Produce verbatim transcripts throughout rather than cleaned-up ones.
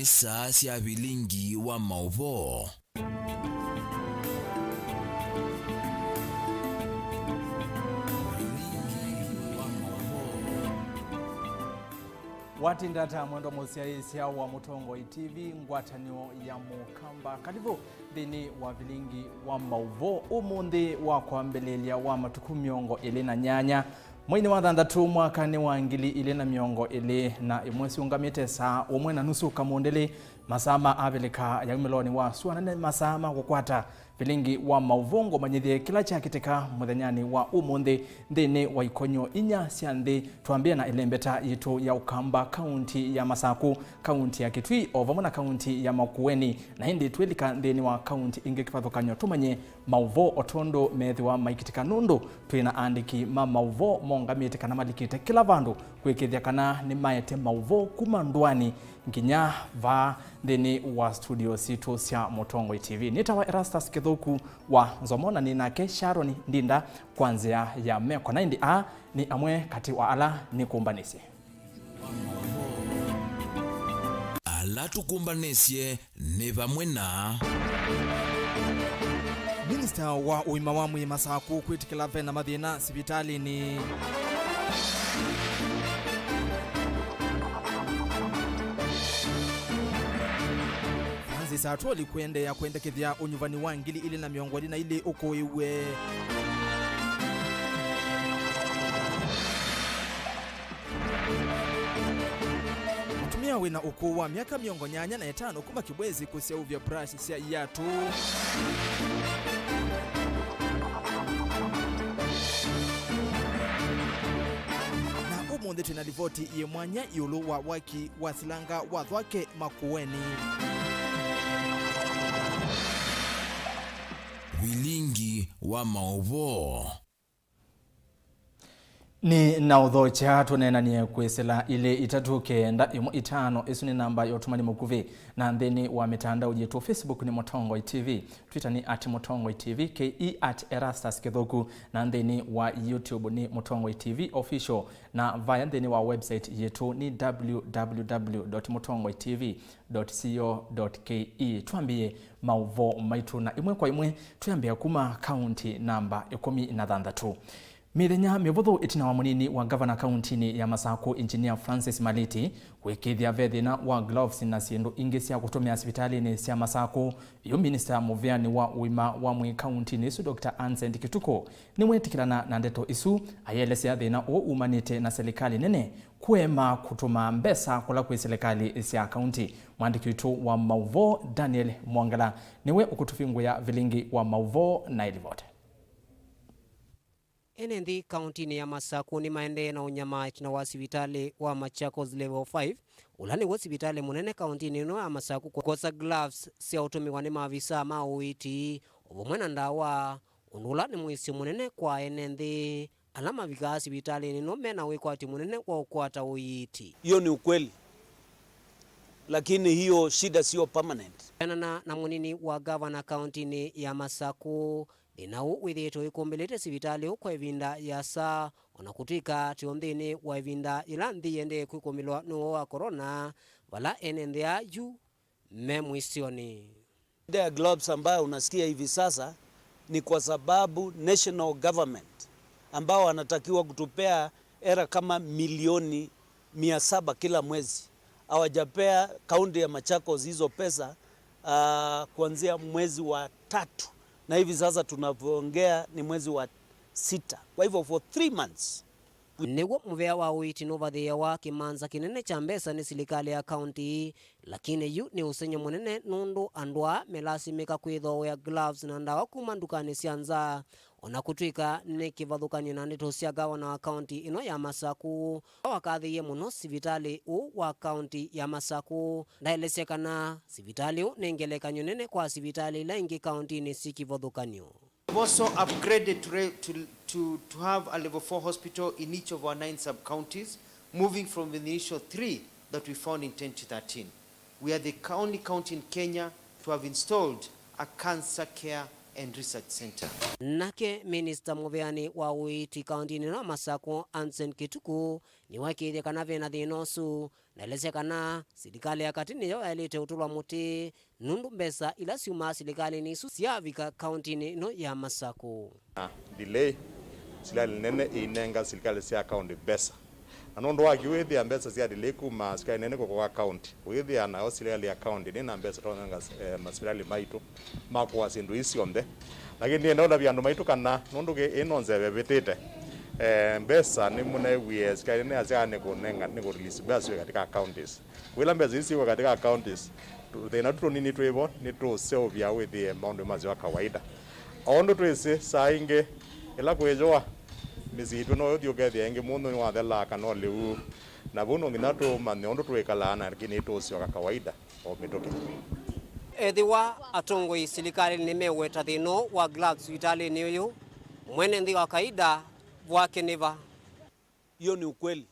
Saa sya vilingi wa maũvoo. Watinda ata mwendwa mũsyaĩĩsya wa Mũtongoi T V, ngwatanĩo ya Mũkamba? Kalivũ nthĩnĩ wa vilingi wa maũvoo ũmũnthĩ wa kwambĩlĩlya wa matukũ mĩongo ĩlĩ na nyanya, mweinĩ wa thanthatũ, mwakanĩ wa ngili ilĩ na mĩongo ĩlĩ na ĩmwe, syũngamĩte saa ũmwe na nusu kamũndĩlĩ, masaa ma Avilika ya umĩlonĩ wa sua, na nĩ masaa ma kũkwata vilingi wa maũvoo. Ngũmanyĩthye kĩla kyakĩtĩka mũthenyanĩ wa ũmũnthĩ nthĩnĩ wa ikonyo inya sya nthĩ, twambĩe na ĩlembeta yitũ ya Ũkamba, kaunti ya Masakũ, kaunti ya Kitui, o vamwe na kaunti ya Makueni, na ĩndĩ twĩlika nthĩnĩ wa kaunti ingĩ kĩvathũkany'o tũmanye maũvoo o tondũ methĩwa maikĩtĩka, nũndũ twĩ na aandĩki ma maũvoo mongamĩte kana malikĩte kĩla vandũ kwĩkĩthya kana nĩmaete maũvoo kuma ndũanĩ nginya vaa nthĩnĩ wa studio sitũ sya Mũtongoi T V. Nĩtawa Erastus Kĩthũku wa Nzomo, na nĩ nake Sharon Ndinda kwa nzĩa ya meko, na ĩndĩ aa nĩ amwe katĩ wa ala nĩkũmbanĩsye. Ala tũkũmbanĩsye nĩ vamwe na Minista wa ũima wa mwĩĩ Masakũ kwĩtĩkĩla ve na mathĩna sivitalĩnĩ. Francis Atwoli kũendeea kwendekethya ũnyuvani wa ngili ilĩ na mĩongo ĩlĩ na ilĩ ũkũĩwe. Mũtumĩa wĩ na ũkũũ wa myaka mĩongo nyanya na ĩtano kuma Kibwezi kũseũvya brush sya iatũ. Na ũmũnthĩ twĩ na livoti yĩ mwanya ĩũlũ wa waki wa silanga wa Thwake Makueni. Vilingi wa maũvoo. Nĩ na ũthokya tũneenanie kwĩsĩla ilĩ itatũ kenda ĩmwe itano. Ĩsu nĩ namba ya ũtũmani mũkuvĩ, na nthĩnĩ wa mĩtandao yitũ, Facebook nĩ Mũtongoi T V, Twitter nĩ at Mũtongoi T V, K E at Erastus Kĩthũku, na nthĩnĩ wa YouTube nĩ Mũtongoi T V Official, na vaya nthĩnĩ wa website yitũ nĩ w w w dot mũtongoi t v dot co dot k e. Twambĩĩe maũvoo maitũ na ĩmwe kwa ĩmwe, twĩambĩa kuma kaunti namba ĩkũmi na thanthatũ. Mĩthenya mĩvũthũ ĩtina wa mũnini wa ngavana kauntinĩ ya Masakũ, Engineer Francis Maliti, kwĩkĩĩthya ve thĩna wa gloves na syĩndũ ingĩ sya kũtũmĩa sivitalĩnĩ sya Masakũ, yu minista mũvĩanĩ wa ũima wa mwĩĩ kauntinĩ ĩsu, Doctor Anncent Kituku, nĩwetĩkĩlana na ndeto isu, ayĩelesya thĩna ũũ umanĩte na silikalĩ nene kũema kũtũma mbesa kũla kwĩ silikalĩ sya kaunti. Mwandĩki witũ wa maũvoo, Daniel Mwongela, nĩwe ũkũtũvingũĩa vilingi wa maũvoo na ĩlivoti. Ene nthĩ kauntinĩ ya Masakũ nĩmaendee na ũnyamaa ĩtina wa sivitalĩ wa Machakos Level five, ũla nĩw'o sivitalĩ mũnene kauntinĩ ĩno ya Masakũ, kwosa gloves sya ũtũmĩwa nĩ maavisa ma ũiiti, o vamwe na ndawa, ũndũ ũla nĩ mũisyo mũnene kwa ene nthĩ ala mavikaa sivitalĩnĩ ĩno me na wĩkwatyo mũnene wa ũkwata ũiiti. Hiyo ni ukweli, lakini hiyo shida sio permanent. Kũenana na mũnini wa gavana kauntinĩ ya Masakũ, thĩna ũũ wĩthĩĩtwe wĩkũmbĩlĩte sivitalĩ ũũ kwa ĩvinda yĩasa, o na kũtw'ĩka twĩ o nthĩnĩ wa ĩvinda yĩla nthĩ ĩendee kwĩkũmĩlwa nĩ ũwau wa corona, vala ene nthĩ aa yu me mũisyonĩ. Shida ya gloves ambayo unasikia hivi sasa ni kwa sababu national government ambao wanatakiwa kutupea era kama milioni mia saba kila mwezi, hawajapea kaunti ya Machakos hizo pesa, ah, kuanzia mwezi wa tatu, na hivi sasa tunavyoongea ni mwezi wa sita. Kwa hivyo for three months. Nĩw'o mũvea wa ũiiti nũvathĩĩawa kĩmanza kĩnene kya mbesa nĩ silikalĩ ya kaunti, lakini yu nĩ ũsengy'o mũnene nũndũ andũ aa melasimĩka kwĩthooea gloves na ndawa kuma ndukanĩ sya nza. O na kũtw'ĩka nĩ kĩvathũkany'o na ndeto sya gavana wa kaunti ĩno ya Masakũ, wakathĩĩe mũno sivitalĩ ũũ wa kaunti ya Masakũ, ndaelesya kana sivitalĩ ũũ nĩ ngelekany'o nene kwa sivitalĩ ila ingĩ kauntinĩ syĩ kĩvathũkany'o. We've also upgraded to, re- to, to, to have a level four hospital in each of our nine sub-counties, moving from the initial three that we found in twenty thirteen. We are the only county in Kenya to have installed a cancer care and Research Centre. Nake minista mũveani wa ũiiti kaũntĩnĩ ĩno ya Masakũ, Anson Kituku, nĩwaĩkĩĩthye kana ve na thĩna ũsu, na elesya kana silikalĩ ya katĩ nĩyo yaĩlĩte ũtũlwa mũtĩ, nũndũ mbesa ila syumaa silikalĩnĩ isu syavika kaũntĩnĩ ĩno ya Masakũ. Na delay, silikalĩ nene ĩinenga silikalĩ sya kaũntĩ mbesa. Na nũndũ wa kĩu, wĩthĩa mbesa sya delay kuma silikalĩ nene kũkoka kaũntĩ, wĩthĩa nayo silikalĩ ya kaũntĩ nĩ na mbesa twanenga, eh, masivitalĩ maitũ ma kũa syĩndũ ii syonthe. Lakini nĩenda ũtavya andũ maitũ kana nũndũ kĩ ĩno nzeve ĩvĩtĩte, eh, mbesa nĩmũneewie silikalĩ nene yasya nĩ kũnenga, nĩ kũ release mbesa syĩ katika counties. Wĩla mbesa ii syĩw'a katika counties, tu-, thĩna tu tũnini twĩ vo nĩtũũseũvya wĩthĩe maũndũ masyo wa kawaida. O ũndũ twĩsĩ, saa ingĩ ĩla kwĩyũa, mĩsyĩ yitũ no ũthi ũkethĩa ĩngĩ mũndũ nĩwathelaa kana o lĩu. Na vau no nginya tũmanye ũndũ twĩkalaa na kĩ nĩtũũsyoka kawaida o mĩtũkĩ. Ethĩwa atongoi silikalĩnĩ nĩmeweta thĩna wa gloves sivitalĩnĩ ũyũ, mwene nthĩ wa kawaida vwake nĩ va? Hiyo ni ukweli.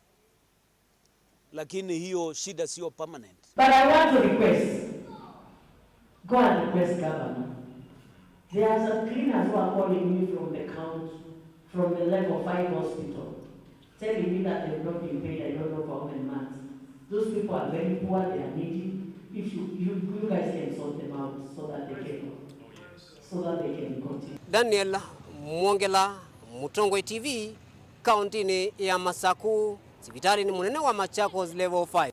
Lakini hiyo shida sio permanent. But I want to request, go and request governor. There are some cleaners who are calling me from the county, from the level five hospital, telling me that they've not been paid, I don't know for how many months. Those people are very poor, they are needy. If you, you, you guys can sort them out so that they can, so that they can continue. Daniel Mwongela, Mũtongoi T V, kaũntĩnĩ ya Masakũ, sivitalĩnĩ mũnene wa Machakos Level five.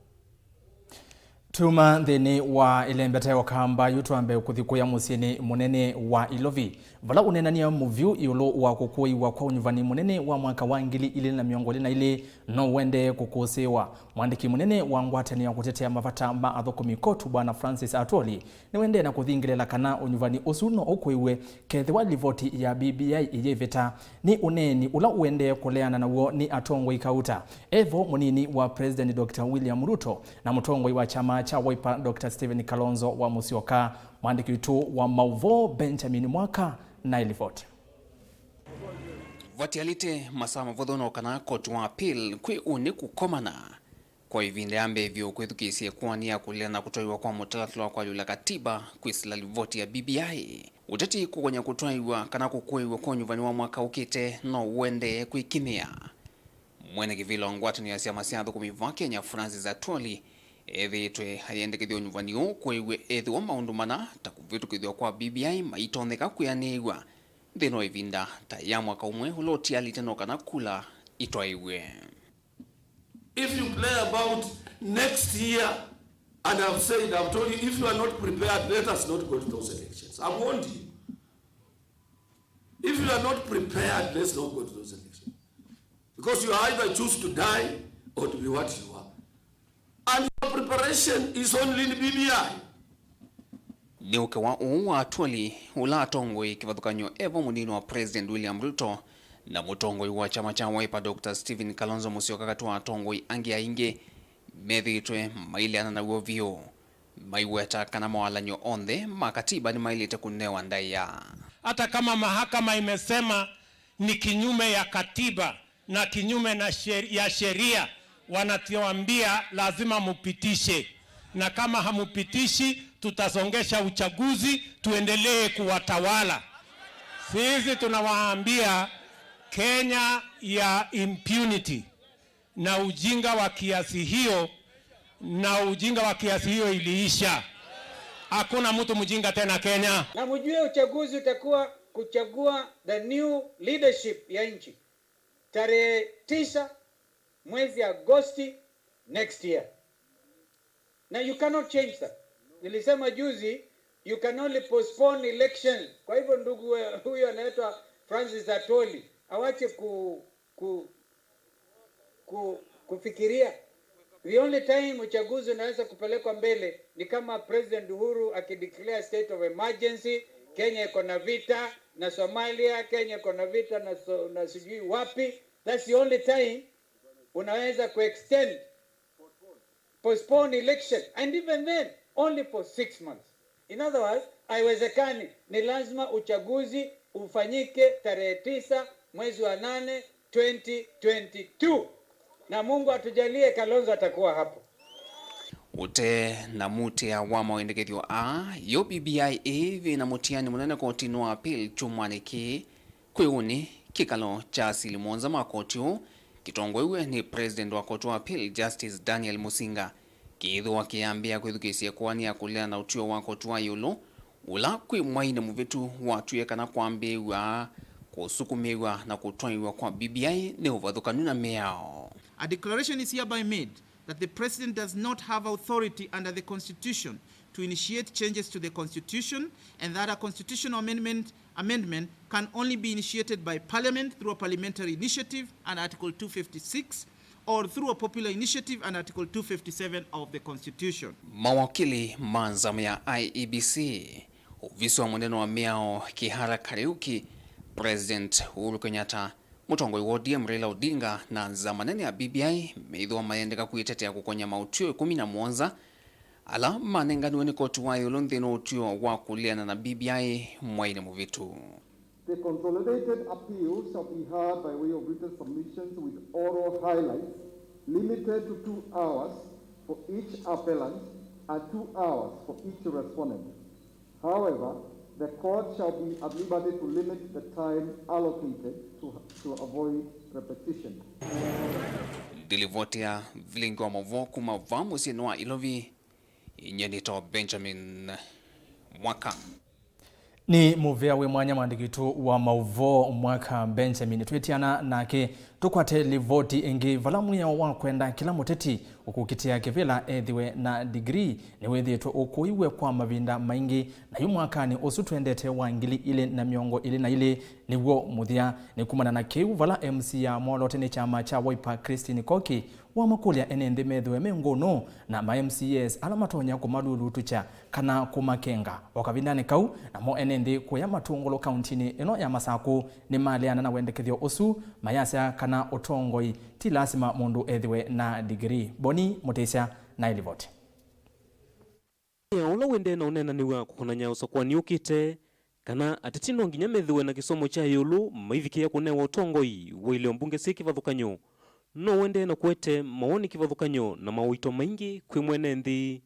Tuma nthĩnĩ wa ĩlembeta ya ũkamba yu twambe kũthi kũya mũsyĩnĩ mũnene wa Ilovi, vala ũneenany'a mũvyũ ĩũlũ wa kũkũĩwa kwa ũnyuvani mũnene wa mwaka wa ngili ilĩ na mĩongo ĩlĩ na ilĩ no ũendee kũkũsĩĩwa. Mwandĩki mũnene wa ngwatanĩo ya kũtetea mavata ma athũkũmi KOTU, Bwana Francis Atwoli, nĩwendee na kũthingĩlĩla kana ũnyuvani ũsu no ũkũĩwe kethĩwa livoti ya B B I ĩyĩvĩta. Nĩ ũneeni ũla ũendee kũleana naw'o nĩ atongoi kauta, e vo mũnini wa President Doctor William Ruto na mũtongoi wa kyama kya Wiper Doctor Stephen Kalonzo wa Musyoka. Mwandĩki witũ wa maũvoo Benjamin Mwaka na ĩlivoti. Vatialĩte masaa mavũthũ no kana koti wa appeal kwĩ ũnĩ kũkomana kwa ĩvinda ya mbee vyũ kwĩthukĩĩsya ĩkoani ya kũlea na kũtwaiwa kwa mũtalatala wa kũalyũla katiba kwĩsĩla livoti ya B B I. Ũteti kũkony'a kũtwaiwa kana kũkũĩw'a kwa ũnyuvani wa mwaka ũkĩte no ũendee kwĩkinyĩa. Mwene kĩvĩla wa ngwatanĩo ya syama sya athũkũmi va Kenya, Francis Atwoli, ethĩĩtwe ayendekethya ũnyuvani ũũ kũĩw'e ethĩwa maũndũ mana ta kũvĩtũkĩthw'a kwa B B I maitonyeka kwĩanĩĩw'a nthĩnĩ wa ĩvinda ta ya mwaka ũmwe ũla ũtialĩte no kana kula itwaĩw'e. If you play about next year, and I've said, I've told you, if you are not prepared, let us not go to those elections. I've warned you. If you are not prepared, let's not go to those elections. Because you either choose to die or to be what you are. And your preparation is only in B B I. Nĩ ũkĩwa ũũ wa Atwoli, ũla atongoi kĩvathũkany'o e vo mũnini wa President William Ruto na mũtongoi wa kyama kya Wiper Doctor Stephen Kalonzo Musyoka katĩ wa atongoi angĩ aingĩ methĩĩtwe maileana naw'o vyũ, maiweta kana mawalany'o onthe ma katiba nĩmaĩlĩte kũnewa ndaĩa. Hata kama mahakama imesema ni kinyume ya katiba, na kinyume na sher-, ya sheria, wanatuambia lazima mupitishe, na kama hamupitishi, tutasongesha uchaguzi, tuendelee kuwatawala. Sisi tunawaambia, Kenya ya impunity na ujinga wa kiasi hiyo, na ujinga wa kiasi hiyo iliisha. Hakuna mtu mjinga tena Kenya. Na mjue uchaguzi utakuwa kuchagua the new leadership ya nchi. Tarehe tisa mwezi Agosti next year. Na you cannot change that. Nilisema juzi, you can only postpone election. Kwa hivyo ndugu, eh, huyo anaitwa Francis Atwoli, awache ku, ku, ku, kufikiria. The only time uchaguzi unaweza kupelekwa mbele ni kama President Uhuru akideclare state of emergency, Kenya iko na vita na Somalia, Kenya iko na vita na so-, na sijui wapi. That's the only time unaweza kuextend, postpone election, and even then only for six months. In other words, haiwezekani, ni lazima uchaguzi ufanyike tarehe tisa mwezi wa nane twenty twenty-two. Na Mungu atujalie, Kalonzo atakuwa hapo. Ũte na mũtĩa wa mawendekethyo aa, yo B B I ĩĩ yĩ na mũtiani mũnene kotinĩ wa appeal kyumwanĩ kĩĩ. Kwĩ ũnĩ, kĩkalo kya asili mũonza ma koti ũũ kĩtongoew'e nĩ President wa koti wa appeal Justice Daniel Musinga kĩĩthĩwa kĩyambĩĩa kwĩthukĩĩsya ĩkoani ya kũleana na ũtw'ĩo wa koti wa ĩũlũ, ũla kwĩ mwainĩ mũvĩtu watw'ie kana kwambĩĩw'a kũsukumĩw'a na kũtwaĩw'a kwa B B I nĩ ũvathũkanu na mĩao. A declaration is hereby made that the President does not have authority under the Constitution to initiate changes to the Constitution, and that a constitutional amendment, amendment can only be initiated by Parliament through a parliamentary initiative under Article two fifty-six or through a popular initiative under Article two fifty-seven of the Constitution. Mawakili ma nzama ya I E B C, ovisi wa mũnene wa mĩao Kihara Kariuki, President Uhuru Kenyatta, mũtongoi wa O D M Raila Odinga na nzama nene ya B B I meĩthĩwa mayendeka kwĩtetea kũkony'a maũtw'ĩo ĩkũmi na mũonza ala manenganiwe nĩ koti wa ĩũlũ nthĩnĩ wa ũtw'ĩo wa kũleana na B B I mwainĩ mũvĩtu. The consolidated appeal shall be heard by way of written submissions with oral highlights limited to two hours for each appellant and two hours for each respondent. However, the court shall be at liberty to limit the time allocated to, to avoid repetition. Ndilivoti ya vilingi wa mavo kuma vaa mũsyĩnĩ wa Ilovi, inyie nĩtawa Benjamin Mwaka. Nĩ mũvea wĩ mwanya mwandĩki witũ wa maũvoo Mwaka Benjamin. Twĩtiana nake, tũkwate livoti ĩngĩ vala mwĩao wa kwenda kĩla mũteti ũkũkitĩa kĩvĩla ethĩwe na ndigrii nĩwĩthĩĩtwe ũkũiwe kwa mavinda maingĩ, na yu mwakanĩ ũsu twendete wa ngili ilĩ na mĩongo ĩlĩ na ilĩ nĩw'o mũthya. Nĩ kumana na kĩu, vala M C A mwoloote nĩ kyama kya Wiper Christine Koki wamakũlya ene nthĩ methĩwe me ngũnũ na ma M C As ala matonya kũmalulutũkya kana kũmakenga. O kavindanĩ kau, namo ene nthĩ kũya Matũngũlũ kauntinĩ ĩno ya Masakũ nĩmaleana na wendekethyo ũsu, mayasya kana ũtongoi ti lasima mũndũ ethĩwe na ndigiri. Boni Mũtĩsya na ĩlivoti. Ĩa ũla wendee na ũneenanĩw'a kũkonany'a ũsakũani ũkĩte, kana ateti no nginya methĩwe na kĩsomo kya ĩũlũ maivikĩĩa kũnewa ũtongoi wa ileo mbunge syĩ kĩvathũkany'o, no ũendee na kũete mawoni kĩvathũkany'o na maũito maingĩ kwĩ mwene nthĩ.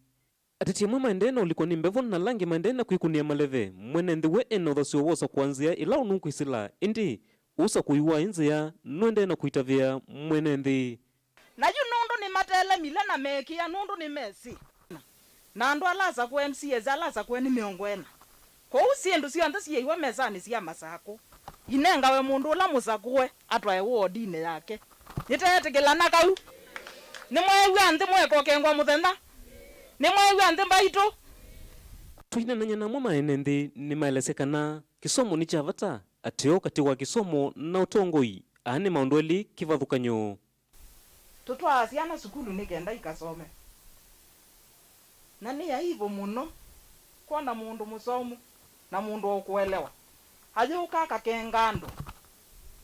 Ateti amwe maendee na ũlikwa nĩ mbevo na ala angĩ maendee na kwĩkunĩa maleve. Mwene nthĩ we e na ũthasyo wa ũsakũa nzĩa ĩla ũnũkwĩsĩla, ĩndĩ ũsakũi wa ĩ nzĩa nũendee na kũitavĩa mwene nthĩ. Na yu nũndũ nĩmatelemile na meekĩa nũndũ nĩmesĩ. Na andũ ala asakũe, M C As ala asakũe nĩ mĩongo ĩna. Kwoou syĩndũ syonthe syĩiwe mesanĩ sya Masakũ inengawe mũndũ ũla mũsakũe atwae wodinĩ yake. Nĩteetĩkĩla na kau. Nĩmweew'a nthĩ mwekokengwa mũthenya? Nĩmweew'a nthĩ mbaitũ? Twĩneenany'a na amwe ma ene nthĩ nĩmaelesya kana kĩsomo nĩ kya vata, ateo katĩ wa kĩsomo na ũtongoi, aa nĩ maũndũ elĩ kĩvathũkany'o. Tũtwaa syana sukulu nĩ kenda ikasome. Na nĩ aivu mũno kwona mũndũ mũsomu na mũndũ ũkũelewa ayũka akakenga andũ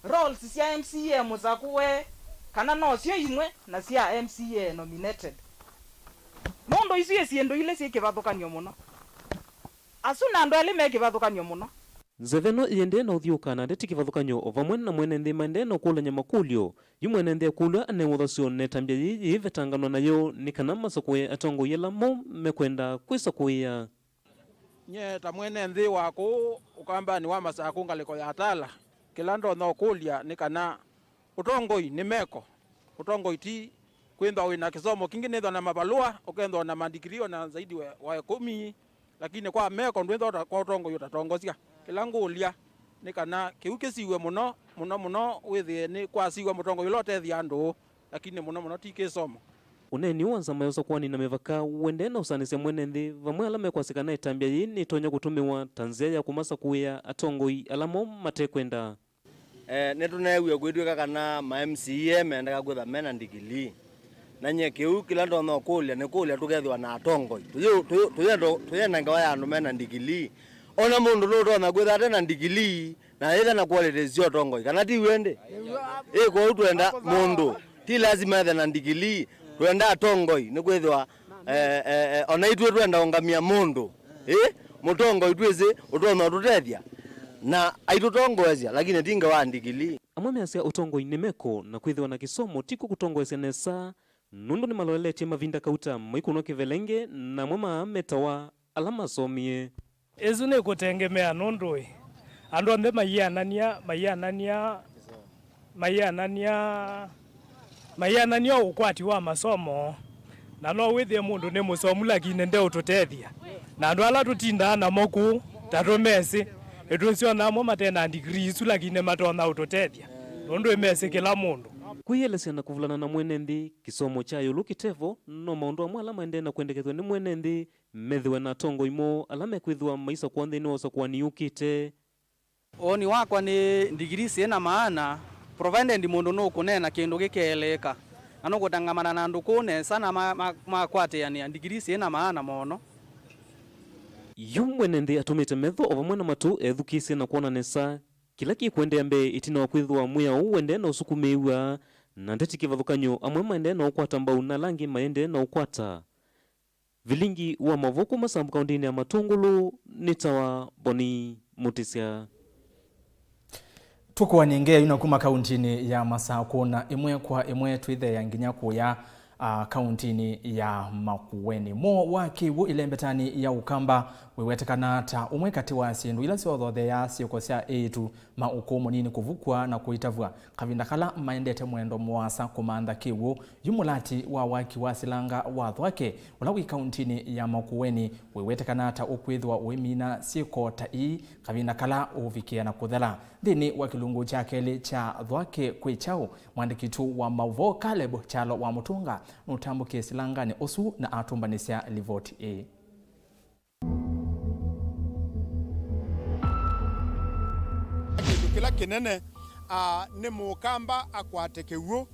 roles sya M C A mũsakũe, kana nosyo imwe na sya M C A nominated. Nũndũ isu ĩ syĩndũ ilĩ syĩ kĩvathũkany'o mũno. Asu nĩ andũ elĩ me kĩvathũkany'o mũno. Nzeve ĩno ĩendee na ũthyũũka na ndeti kĩvathũkany'o o vamwe na mwene nthĩ maendee na ũkũlany'a makũlyo. Yu mwene nthĩ akũlw'a anewe ũthasyo na ĩtambya yĩĩ yĩĩvetanganwa nayo nĩ kana masakũe atongoi ala mo mekwenda kwĩsakũĩa. Nyie ta mwene nthĩ wa kũũ ũkambanĩ wa Masakũ ngalĩko ya Tala, kĩla ndonya ũkũlya nĩ kana ũtongoi nĩ meko. Ũtongoi ti kwĩthwa wĩ na kĩsomo kingĩ, nĩthwa na mavalũa, ũkethwa na mandikirii ona zaidi wa, wa ĩkũmi, lakini kwa meko ndwĩthwa ũta-, kwa ũtongoi ũtatongosya. Kĩla ngũlya nĩ kana kĩu kĩsiw'e mũno, mũno mũno wĩthĩe nĩ kwasiw'a mũtongoi ũla ũtethya andũ, lakini mũno mũno ti kĩsomo. Ũneeni ũũ wa nzama ya ũsakũani na mĩvaka ũendee na ũsanĩsya mwene nthĩ vamwe ala mekwasya kana ĩtambya yĩĩ nĩtonya kũtũmĩwa ta nzĩa ya kũmasakũĩa atongoi ala mo matekwenda. Eh, nĩtũneewie kwĩtw'ĩka kana ma M C A mendeka kwĩthwa me na ndikilii. Na nyie kĩu kĩla ndonya ũkũlya nĩ kũlya tũkethĩwa na atongoi. Tũyĩ-, tũyĩ-, tũyenda, tũyenda ngewa ya andũ me na ndikilii. Ona mũndũ nũtonya kwĩthwa ate na ndikilii na yĩthe na qualities sya ũtongoi, kana ti w'o ĩndĩ? Ĩ, kwoou twenda mũndũ, ti lasima ethe na ndikilii. Twenda atongoi, nĩkwĩthĩwa, eh, eh, eh, ona ithuĩ twenda ũngamĩa mũndũ. Ĩ, mũtongoi twĩsĩ ũtonya ũtũtethya na aitũtongoesya, lakini ti ngewa ya ndikilii. Amwe measya ũtongoi nĩ meko, na kwĩthĩwa na kĩsomo ti kw'o kũtongoesya nesa. nũndũ nĩmaloeletye mavinda kauta maikunwa kĩvelenge, na amwe maa metawa ala masomie. Ĩsu nĩ kũtengemea nũndũ ĩ, andũ onthe maianania, maianania, maianania, maianania ũkwati wa masomo, na no wĩthĩe mũndũ nĩ mũsomu lakini ndeũtũtethya, na andũ ala tũtindaa namo kũu ta tũmesĩ, nĩtwĩsyona amwe mate na degree isu lakini nĩmatonya ũtũtethya nũndũ ĩmesĩ kĩla mũndũ. Kwĩyelesya na kũvulana na mwene nthĩ, kĩsomo kya ĩũlũ kĩtevo, no maũndũ amwe ala maendee na kwendekethw'a nĩ mwene nthĩ methĩwe na atongoi moo ala mekwĩthĩwa maisakũa nthĩnĩ wa ũsakũani yũkĩte. Woni wakwa nĩ ndigiri syĩ na maana, provided mũndũ nũkũneena kĩndũ kĩkeelĩka, na nũkũtangamana na andũ kũu nesa na ma- ma- makwatĩanĩa, ndigiri syĩ na maana mũno. Yu mwene nthĩ atũmĩte metho o vamwe na matũ ethukĩĩsye na kwona nesa kĩla kĩkũendeea mbee ĩtina wa kwĩthĩwa mwĩao ũũ ũendee na ũsukumĩĩw'a na ndeti kĩvathũkany'o, amwe maendee na ũkwata mbau na ala angĩ maendee na ũkwata. Vilingi wa maũvoo kuma Sambu kaũntĩnĩ ya Matũngũlũ nĩ tawa Boni Mũtĩsya. Tũkũanĩe ngewa yu na kuma kaũntĩnĩ ya Masakũ, na ĩmwe kwa ĩmwe twĩtheea nginya kũya, a, kaũntĩnĩ ya Makueni. Mo wa kĩw'ũ ĩlembetanĩ ya Ũkamba wĩwetekana ta ũmwe katĩ wa syĩndũ ila syothotheaa syĩko sya eĩtu ma ũkũũ mũnini kũvukw'a na kũitavw'a kavinda kala maendete mwendo mũasa kũmantha kĩw'ũ. Yu mũlati wa waki wa silanga wa Thwake, ũla wĩ kaũntĩnĩ ya Makueni, wĩwetekana ta ũkwĩthĩwa ũimina syĩko ta ii kavinda kala ũũvikĩa na kũthela. Nthĩnĩ wa kĩlungu kya kelĩ kya Thwake Kwĩ Kyaũ, mwandĩki witũ wa maũvoo Caleb Kyalo wa Mũtũnga nũtambũkie silanganĩ ũsu na atũmbanĩsya livoti ĩĩ. Kĩndũ kĩla kĩnene, a, nĩ Mũkamba akwate kĩw'ũ.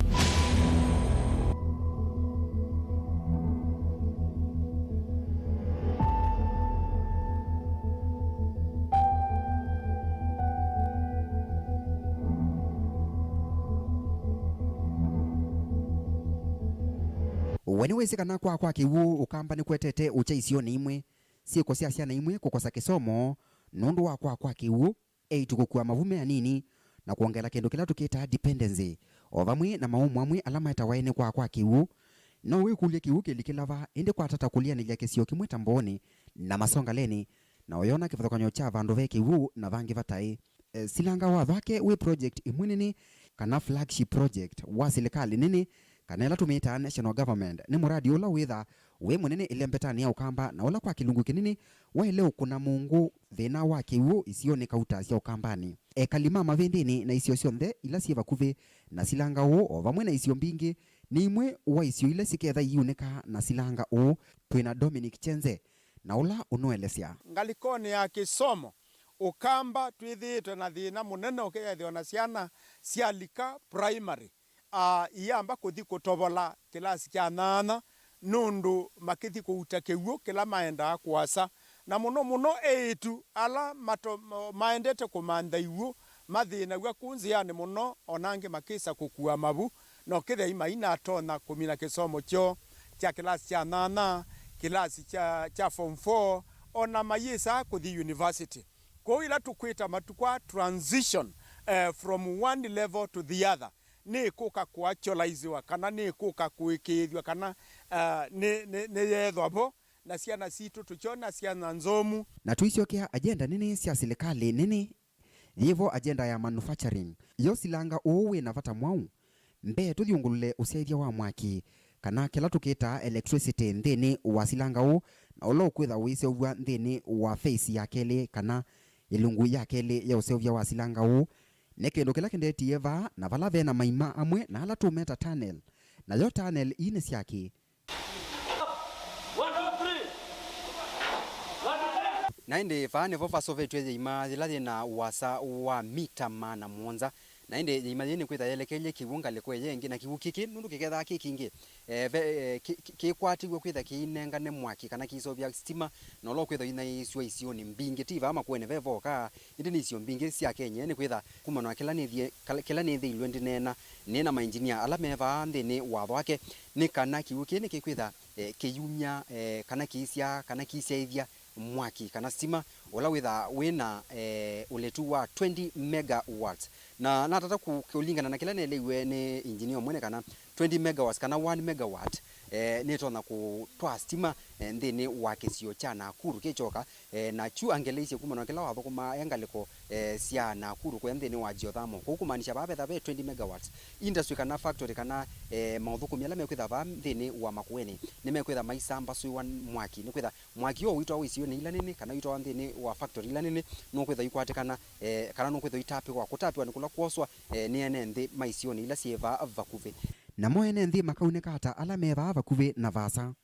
We nĩwĩsĩ kana kwaa kwa kĩw'ũ Ũkamba nĩkũetete ũkya isionĩ imwe? Syĩko sya syana imwe kũkosa kĩsomo nũndũ wa kwaa kwa kĩw'ũ, eĩtu kũkua mavu me anini, na kwongela kĩndũ kĩla tũkĩtaa dependency, o vamwe na maũmũ amwe ala maetawa ene kwaa kwa kĩw'ũ. No wĩkũlye kĩw'ũ kĩlikĩla va, ĩndĩ kwatata kũlĩanĩlya kĩsio kĩmwe ta Mbooni na Masongaleni, na ũyona kĩvathũkany'o kya vandũ ve kĩw'ũ na vangĩ vataĩ. E, silanga wa Thwake wĩ project ĩmwe nene, kana flagship project, wa silikalĩ nene, kana ĩla tũmĩtaa national government. Nĩ mũradi ũla wĩtha wĩ mũnene ĩlembetanĩ ya Ũkamba, na ũla kwa kĩlungu kĩnini waĩle ũkũna mũngũ thĩna wa kĩw'ũ isionĩ kauta sya Ũkambanĩ. Ekali ma Mavĩndĩnĩ na isio syonthe ila syĩ vakuvĩ na silanga ũũ, o vamwe na isio mbingĩ, nĩ imwe wa isio ila siketha iiunĩka na silanga ũũ. Twĩ na Dominic Chenze, na ũla ũnũelesya. Ngalĩkonĩ ya kĩsomo, Ũkamba twĩthĩĩtwe na thĩna mũnene ũkĩethĩwa na syana syalika primary, a, iyamba kũthi kũtovola kĩlasi kya nyanya nũndũ makĩthi kũuta kĩw'ũ kĩla maendaa kũasa, na mũno mũno eĩtu ala mato- maendete kũmantha iw'ũ mathĩnaw'a kũu nzĩanĩ mũno, o na angĩ makĩsa kũkua mavu, na ũkĩthĩa mainatonya kũmina kĩsomo kyoo kya kĩlasi kya nyanya, kĩlasi kya, kya form four, o na mayĩsaa kũthi university. Kwoou ĩla tũkwĩta matukũ aa transition, eh, from one level to the other, nĩĩkũka kũacũlaisĩwa kana nĩĩkũka kũĩkĩĩthw'a kana, eh, nĩ, nĩ, nĩyeethwa vo, na syana sitũ tũkyona syana nzomu. Na tũisyokea agenda nene sya silikalĩ nene. Yĩvo agenda ya manufacturing. Yo silanga ũũ wĩ na vata mwaũ? Mbee, tũthyũngũlũle ũsyaĩthya wa mwaki, kana kĩla tũkĩtaa electricity nthĩnĩ wa silanga ũũ, na ũla ũkwĩtha ũiseũvw'a nthĩnĩ wa phase ya kelĩ, kana ĩlungu ya kelĩ ya ũseũvya wa silanga ũũ. Nĩ kĩndũ kĩla kĩndetie vaa, na vala ve na maima amwe na ala tũmeta tunnel. Nayo tunnel ii nĩ syakĩ? Na ĩndĩ vaa nĩvo vasovetw'e yĩima yĩla yĩ na ũasa wa mita maana mũonza. Na ĩndĩ yĩima yĩĩ nĩkwĩtha yelekelye kĩw'ũ ngalĩko ĩyo ĩngĩ, na kĩw'ũ kĩkĩ nũndũ kĩkethaa kĩ kingĩ, eh, ve, eh, kĩ- kĩ- kĩkwatĩw'e kwĩtha kĩinengane mwaki kana kĩiseũvya sitima, na ũla ũkwĩtha ũinaĩĩsw'a isionĩ mbingĩ, ti vaa Makueni ve voka, ĩndĩ nĩ isio mbingĩ sya Kenya, nĩkwĩtha kumana na kĩla nĩthie- kala- kĩla nĩthĩilwe ndĩneena, nĩ na mainjinia ala me vaa nthĩnĩ wa Thwake, nĩ kana kĩw'ũ kĩĩ nĩkĩkwĩtha, eh, kĩyumya, eh, kana kĩisyaa, kana kĩisyaĩthya mwaki kana stima ũla wĩthaa wĩ na, eh, ũletu wa twenty megawatts. Na natata kũ-, kũlingana na kĩla neleew'e nĩ engineer mwene kana twenty megawatts kana one megawatt, eh, nĩtonya kũtwaa stima, eh, nthĩnĩ wa kĩsio kya Nakuru kĩkyoka, eh, na kyu angeleisye kumana na kĩla wathũkũmaa e ngalĩko, eh, sya Nakuru kũya nthĩnĩ wa geothermal. Kũu kũmaanisya vaa vetha ve twenty megawatts industry kana factory kana, eh, maũthũkũmi ala mekwĩtha vaa nthĩnĩ wa Makueni nĩmekwĩtha maisambasũĩwa mwaki, nĩkwĩtha mwaki ũũ ũitwawa isionĩ ila nene kana ũitwawa nthĩnĩ wa factory ila nene nũkwĩtha ikwatĩkana, eh, kana nũkwĩtha itapĩwa. Kũtapĩwa nĩ kũla kwoswa, eh, nĩ ene nthĩ ma isionĩ ila syĩ vaa vakuvĩ. Namo ene nthĩ makaunĩka ata ala me vaa vakuvĩ na vaasa?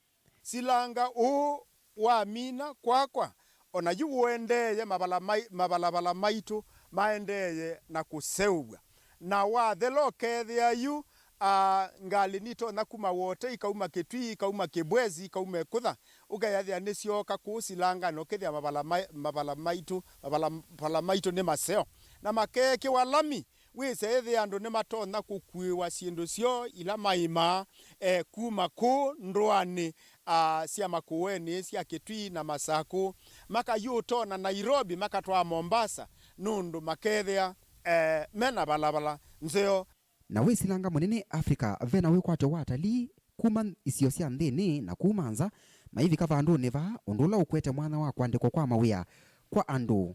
Silanga ũũ wamina kwakwa, o na yu ũendeeye, mavala mai-, mavalavala maitũ maendeeye na kũseũvw'a. Na wathela ũkethĩa yu, a, ngalĩ nitonya kuma Wote, ikauma Kĩtui, ikauma Kĩbwezi, ikauma Ĩkũtha, ũkeyĩthĩa nĩsyooka kũu Silanga, na ũkethĩa mavala mai-, mavala maitũ, mavala, mavala maitũ nĩ maseo. Na makeekĩwa lami, wĩse ĩthĩa andũ nĩmatonya kũkuĩwa syĩndũ syoo ila maimaa, eh, kuma kũũ ndũanĩ, ah, sya Makueni, sya Kĩtui na Masakũ, makayũtona Nairobi, makatwaa Mombasa, nũndũ makethĩa, eh, me na valavala nzeo. Na wĩ Silanga mũnene Africa, ve na wĩkwatyo wa atalii kuma isio sya nthĩnĩ na kuma nza maivika vandũnĩ vaa, ũndũ ũla ũkwete mwanya wa kũandĩkwa kwa mawĩa kwa andũ.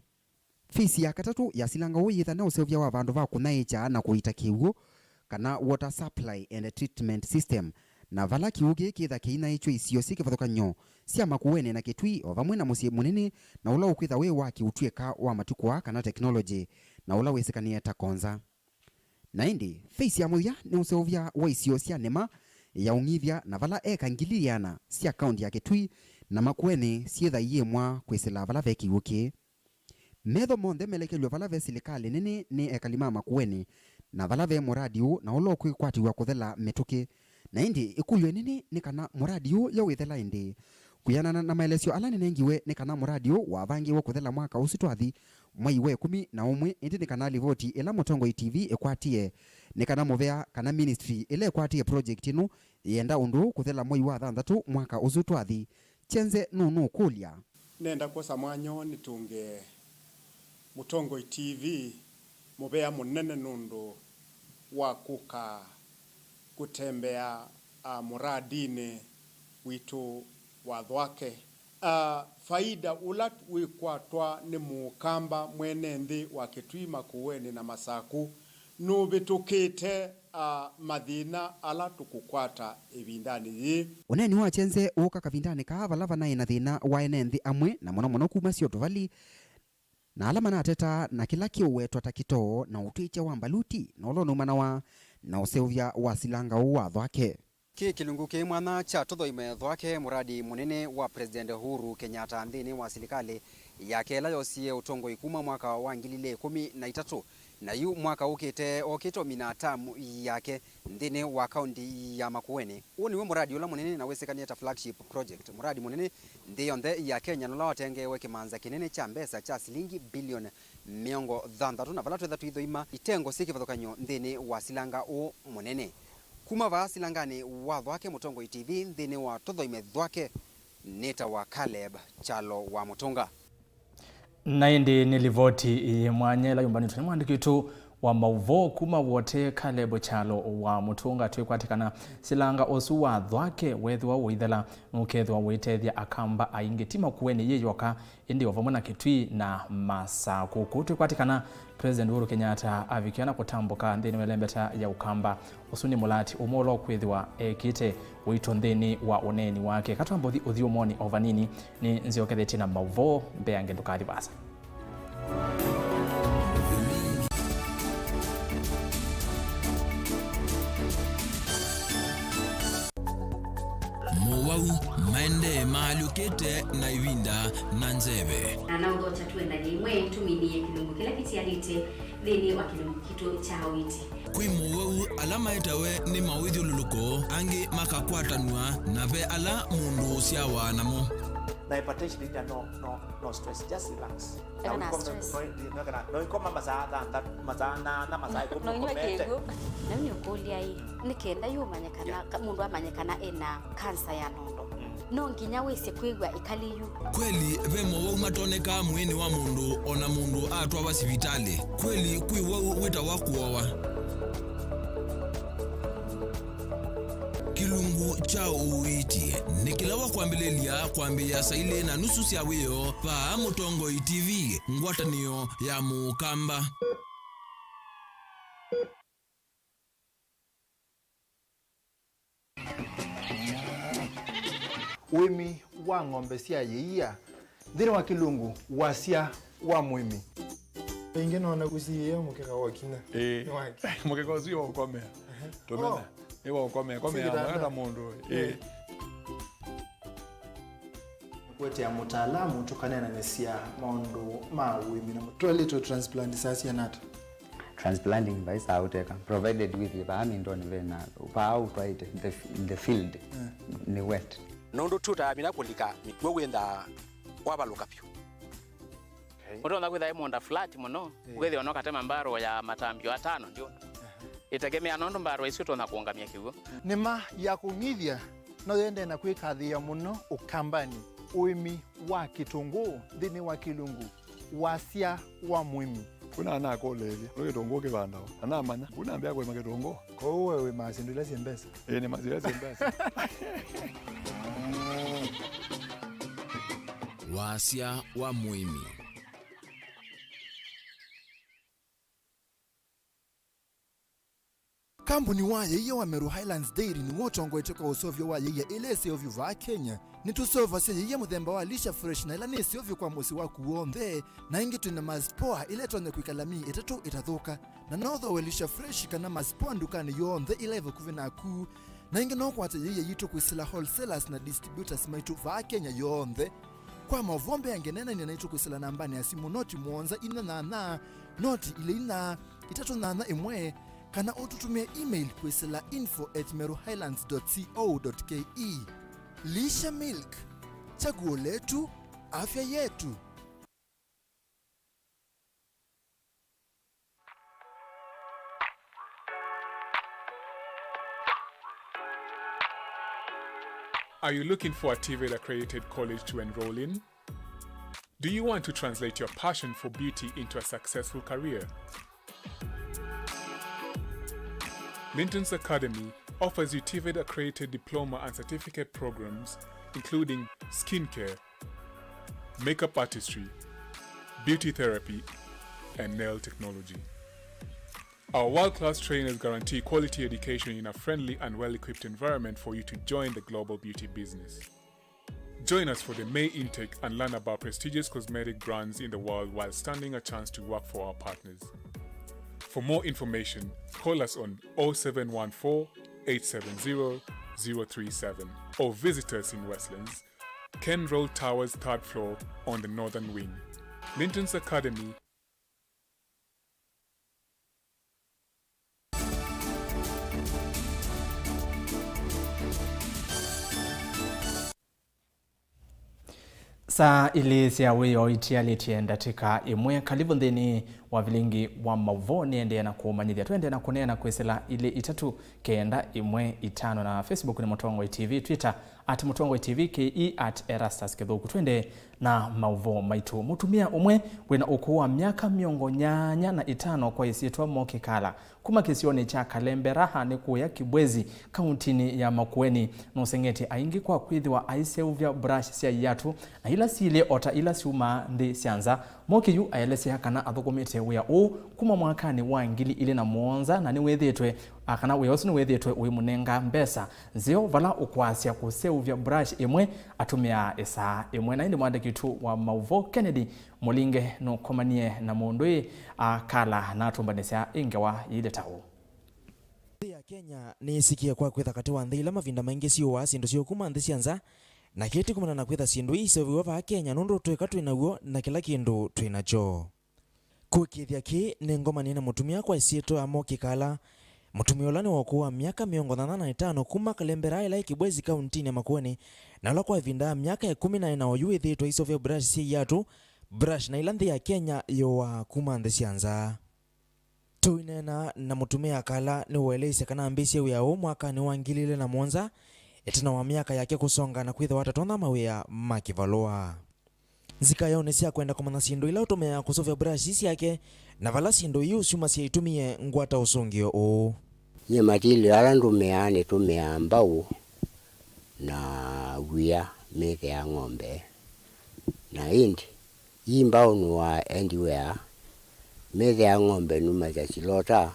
Phase ya katatũ ya Silanga ũũ yĩthane ũseũvya wa vandũ va kũnyaĩĩkya na kũita kĩw'ũ, kana water supply and treatment system, na vala kĩw'ũ kĩĩ kĩtha kĩinyaĩĩkw'e isio syĩ kĩvathũkany'o sya Makueni na Kĩtui, o vamwe na mũsyĩ mũnene na ũla ũkwĩtha wĩ wa kĩũtw'ĩka wa matukũ aa kana technology, na ũla wĩsĩkanĩe ta Konza. Na ĩndĩ, phase ya mũthya nĩ ũseũvya wa isio sya nĩma ya ũng'ithya, na vala eka ngili ĩana sya kaũnti ya Kĩtui na Makueni syĩtha iĩmwa kwĩsĩla vala ve kĩw'ũ kĩĩ. Metho monthe melekelw'e vala ve silikalĩ nene nĩ ekali ma Makueni, na vala ve mũradi ũũ na ũla ũkwĩkwatĩw'a kũthela mĩtũkĩ. Na ĩndĩ ĩkũlyo ĩnene nĩ kana mũradi ũũ yo wĩthela ĩndĩĩ? Kwĩanana na maelesyo ala nĩnengiwe, nĩ kana mũradi ũũ wavangĩwe kũthela mwaka ũsu twathi mwei wa ĩkũmi na ũmwe, ĩndĩ nĩ kana livoti ĩla Mũtongoi T V ĩkwatie nĩ kana mũvea kana ministry ĩla ĩkwatie project ĩno yĩenda ũndũ ũũ kũthela mwei wa thanthatũ mwaka ũsu twathi. Kyenze nũnũkũlya. Nenda kwosa mwanya ũũ nĩtũngĩe Mũtongoi T V mũvea mũnene nũndũ wa kũka kũtembea, a, mũradinĩ witũ wa Thwake. A, faida ũla wĩkwatwa nĩ Mũkamba mwene nthĩ wa Kĩtui, Makueni na Masakũ nũvĩtũkĩte, a, mathĩna ala tũkũkwata ĩvindanĩ yĩĩ. Ũneeni wa Kyenze ũũka kavindanĩ kaa vala vanaĩ na thĩna wa ene nthĩ amwe, na mũno mũno kuma Siotuvali, na ala manatetaa na kĩla kĩũwetwa ta kĩtoo na ũtw'ĩkya wa mbaluti, na ũla ũnaumanawa na ũseũvya wa Silanga ũũ wa Thwake. Kĩ kĩlungu kĩ mwanya kya Tũthoime Thwake, mũradi mũnene wa President Uhuru Kenyatta nthĩnĩ wa silikalĩ yake ĩla yosie ũtongoi kuma mwaka wa ngili ilĩ ĩkũmi na itatũ, na yu mwaka ũkĩte okĩte ũmina tamu yake nthĩnĩ wa kaũnti ya Makueni. Ũũ nĩw'o mũradi ũla mũnene na wĩsĩkanĩe ta flagship project, mũradi mũnene nthĩ yonthe ya Kenya, na ũla watengeewe kĩmanza kĩnene kya mbesa kya silingi bilioni mĩongo thanthatũ, na vala twetha tũithoima itengo syĩ kĩvathũkany'o nthĩnĩ wa Silanga ũũ mũnene. Kuma vaa Silanganĩ wa Thwake, Mũtongoi T V, nthĩnĩ wa Tũthoime Thwake, nĩtawa Caleb Kyalo wa Mũtũnga. Na ĩndĩ nĩ livoti yĩ mwanya ĩla yũmbanĩtwe nĩ mwandĩki witũ wa maũvoo kuma Wote, Caleb Kyalo wa Mũtũnga. Twĩkwatĩkana Silanga ũsu wa Thwake wethĩwa ũithela, nũkethĩwa ũitethya Akamba aingĩ, ti Makueni yĩ yoka, ĩndĩ o vamwe na Kĩtui na Masakũ. Kũu twĩkwatĩkana, President Uhuru Kenyatta avikĩa na kũtambũka nthĩnĩ wa ĩlembeta ya Ũkamba. Ũsu nĩ mũlati ũmwe ũla ũkwĩthĩwa ekĩte ũito nthĩnĩ wa ũneeni wake. Katwambe ũthi ũthyũmũonĩ o vanini, nĩ nzyokethetye na maũvoo mbeange, ndũkathi vaasa. Mowau maendee maalyũkĩte na ĩvinda na nzeve. Na naũthokya tũendany'e ĩmwe tũminĩe kĩlungu kĩla kĩtialĩte nthĩnĩ wa kĩlungu kitũ kya ũiiti. Kwĩ mowau ala maetawe nĩ mawĩthyũlũlũko, angĩ makakwatanw'a, na ve ala mũndũ ũsyawa namo. Na hypertension ĩndĩ no, no, no stress, just relax. Eka na stress. No, no, no, no, no, ikoma masaa thanthatũ, masaa nana, masaa ĩkũmi. No inywe ũkomete. Kĩw'ũ. Na nĩ ũkũlya ĩ, nĩ kenda yu ũmanye kana, yeah, ka-, mũndũ amanye kana ena kansa ya nondo. Mm. No nginya wĩsĩ kwĩw'a ĩkali yu. Kweli ve mowau matonekaa mwĩĩnĩ wa mũndũ o na mũndũ atwawa sivitalĩ? Kweli kwĩ wau wĩtawa kũowa? Kĩlungu kya ũiiti nĩ kĩla wa kwambĩlĩlya kwambĩĩa saa ilĩ na nusu sya wĩoo vaa Mũtongoi T V, ngwatanĩo ya Mũkamba. Ũĩmi wa ng'ombe sya yĩia nthĩnĩ wa kĩlungu wasya wa mũĩmi. Ĩngĩ noona kũsiĩĩa mũkeka wa kinya. Ĩĩ. Nĩ wake. Mũkeka ũsu wa ũkomea. Tũmena. Oh. Nĩ wa ũkomea. Komea. Sivitanda. Wenda mũndũ. Ĩĩ. Ĩĩ. Kũetea mũtaalamu tũkaneenanĩsya maũndũ ma ũĩmi na mũtwaĩlĩtwe transplant saa siana ata? Transplanting vai saa ũteka, provided wĩthĩe vaa mĩndonĩ vena vaa ũtwaĩte the, the field nĩ wet. Nũndũ tũtaamina kũlika mĩkw'ũ wĩnthaa wavalũka vyũ. Ũtonya kwĩtha ĩ mũũnda flat mũno, ũkethĩwa no katema mbarũ ya matambyo atano ndyũndũ. Ĩtegemea nũndũ mbarũ ĩsu ũtonya kũũngamya kĩw'ũ. Nĩma ya kũng'ithya no yendee na kwĩkathĩĩa mũno Ũkambanĩ, ũĩmi wa kĩtũngũũ nthĩnĩ wa kĩlungu wasya wa mũĩmi. Kuna anakũlĩĩlya, nĩ kĩtũngũũ kĩvandawa? Na namanya, kuna ambĩa kũĩma kĩtũngũũ. Kwoou we wĩmaa syĩndũ ila syĩ mbesa? Ĩĩ, nĩmaa syĩndũ ila syĩ mbesa. Wasya wa mũĩmi. Kambuni wa yĩia wa Meru Highlands Dairy nĩw'o ũtongoetye kwa ũseũvyo wa yĩia ĩla ĩseũvyo vaa Kenya. Nĩtũseũvasya yĩia mũthemba wa Lisha Fresh na ĩla nĩ ĩseũvyo kwa mũsyĩ waku w'onthe, na ĩngĩ twĩ na Mazipoa ĩla ĩtonya kwĩkala myei ĩtatũ ĩtathũka. Na no ũthooe Lisha Fresh kana Mazipoa ndukanĩ yonthe ĩla ĩ vakuvĩ naku. Na ĩngĩ no ũkwate yĩia yitũ kwĩsĩla wholesalers na distributors maitũ vaa Kenya yonthe. Kwa maũvoo mbeange, neenany'a naitũ kwĩsĩla nambanĩ ya simũ noti mũonza inya nyanya, noti ilĩ inya, itatũ nyanya ĩmwe, kana ũtũtũmĩe email kwĩsĩla info at meruhighlands dot co dot ke. Lisha Milk, chaguo letu, afya yetu. Are you looking for a TVET accredited college to enroll in? Do you want to translate your passion for beauty into a successful career? Linton's Academy offers you TVET accredited diploma and certificate programs including skincare, makeup artistry, beauty therapy, and nail technology. Our world-class trainers guarantee quality education in a friendly and well-equipped environment for you to join the global beauty business. Join us for the May intake and learn about prestigious cosmetic brands in the world while standing a chance to work for our partners. For more information, call us on oh seven one four, eight seven zero, zero three seven or visit us in Westlands, Ken Road Towers, third floor, on the northern wing. Linton's Academy. Saa ilĩ sya wĩoo itialĩtye ndatĩka ĩmwe. Kalivu nthĩnĩ wa vilingi wa maũvoo. Nĩendee na kũũmanyĩthya, twendee na kũneena kwĩsĩla ilĩ itatũ kenda ĩmwe itano, na Facebook nĩ Mũtongoi T V, Twitter at Mũtongoi T V, K E at Erastus Kĩthũku. Twendee na maũvoo maitũ. Mũtumĩa ũmwe wĩna ũkũũ wa myaka mĩongo nyanya na ĩtano kwa ĩsyĩtwa Moki Kala kuma kĩsionĩ kya Kalembe Raha nĩ kũya Kibwezi, kauntinĩ ya Makueni, nũseng'etye aingĩ kwa kwĩthĩwa aiseũvya brush sya iatũ na ila silĩ o ta ila syumaa nthĩ sya nza. Moki yu aelesya kana athũkũmĩte wĩa ũũ kuma mwakanĩ wa ngili ilĩ na mũonza na nĩwĩthĩĩtwe, a, kana wĩa ũsu nĩwĩthĩĩtwe ũimũnenga mbesa nzeo vala ũkwasya kũseũvya brush ĩmwe atũmĩaa ĩsaa ĩmwe. Na ĩndĩ mwandĩki witũ wa maũvoo Kennedy Mũlinge nũkomanie na mũndũ ĩ, a, Kala na atũmbanĩsya ĩ ngewa yĩilye ta ũũ. Nthĩ ya Kenya nĩyĩsikie kwa kwĩtha katĩ wa nthĩ ila mavinda maingĩ syĩũaa syĩndũ syoo kuma nthĩ sya nza, na kĩĩ ti kumana na kwĩtha syĩndũ ii iseũvĩw'a vaa Kenya nũndũ ũtũĩka twĩ naw'o na kĩla kĩndũ twĩ nakyo. Kũĩkĩĩthya kĩĩ, nĩngomanie na mũtumĩa kwa ĩsyĩtwa Moki Kala. Mũtumĩa ũla nĩ wa ũkũũ wa myaka mĩongo nyanya na ĩtano kuma Kalembe Raha ĩla yĩ Kibwezi kauntinĩ ya Makueni, na ũla kwa ĩvinda ya myaka ĩkũmi na ĩna oyu wĩthĩĩtwe aiseũvya brush sya iatũ, brush na ila nthĩ ya Kenya yĩũaa kuma nthĩ sya nza. Tũineena na mũtumĩa Kala nĩwaeleisye kana ambĩĩsye wĩa ũũ mwakanĩ wa ngili ilĩ na mũonza, ĩtina wa myaka yake kũsonga na kwĩthĩwa atatonya mawĩa ma kĩvalũa. Nzikayonĩ sya kwenda kũmanya syĩndũ ila ũtũmĩaa kũseũvya brush syake, na vala syĩndũ iu syumasya itumie ngwata ũsũngĩo ũũ. Nyie material ala ndũmĩaa, nĩtũmĩaa mbaũ na wia mĩthĩ ya ng'ombe. Na ĩndĩ, ii mbaũ nũaa anywhere, mĩthĩ ya ng'ombe numasya silota.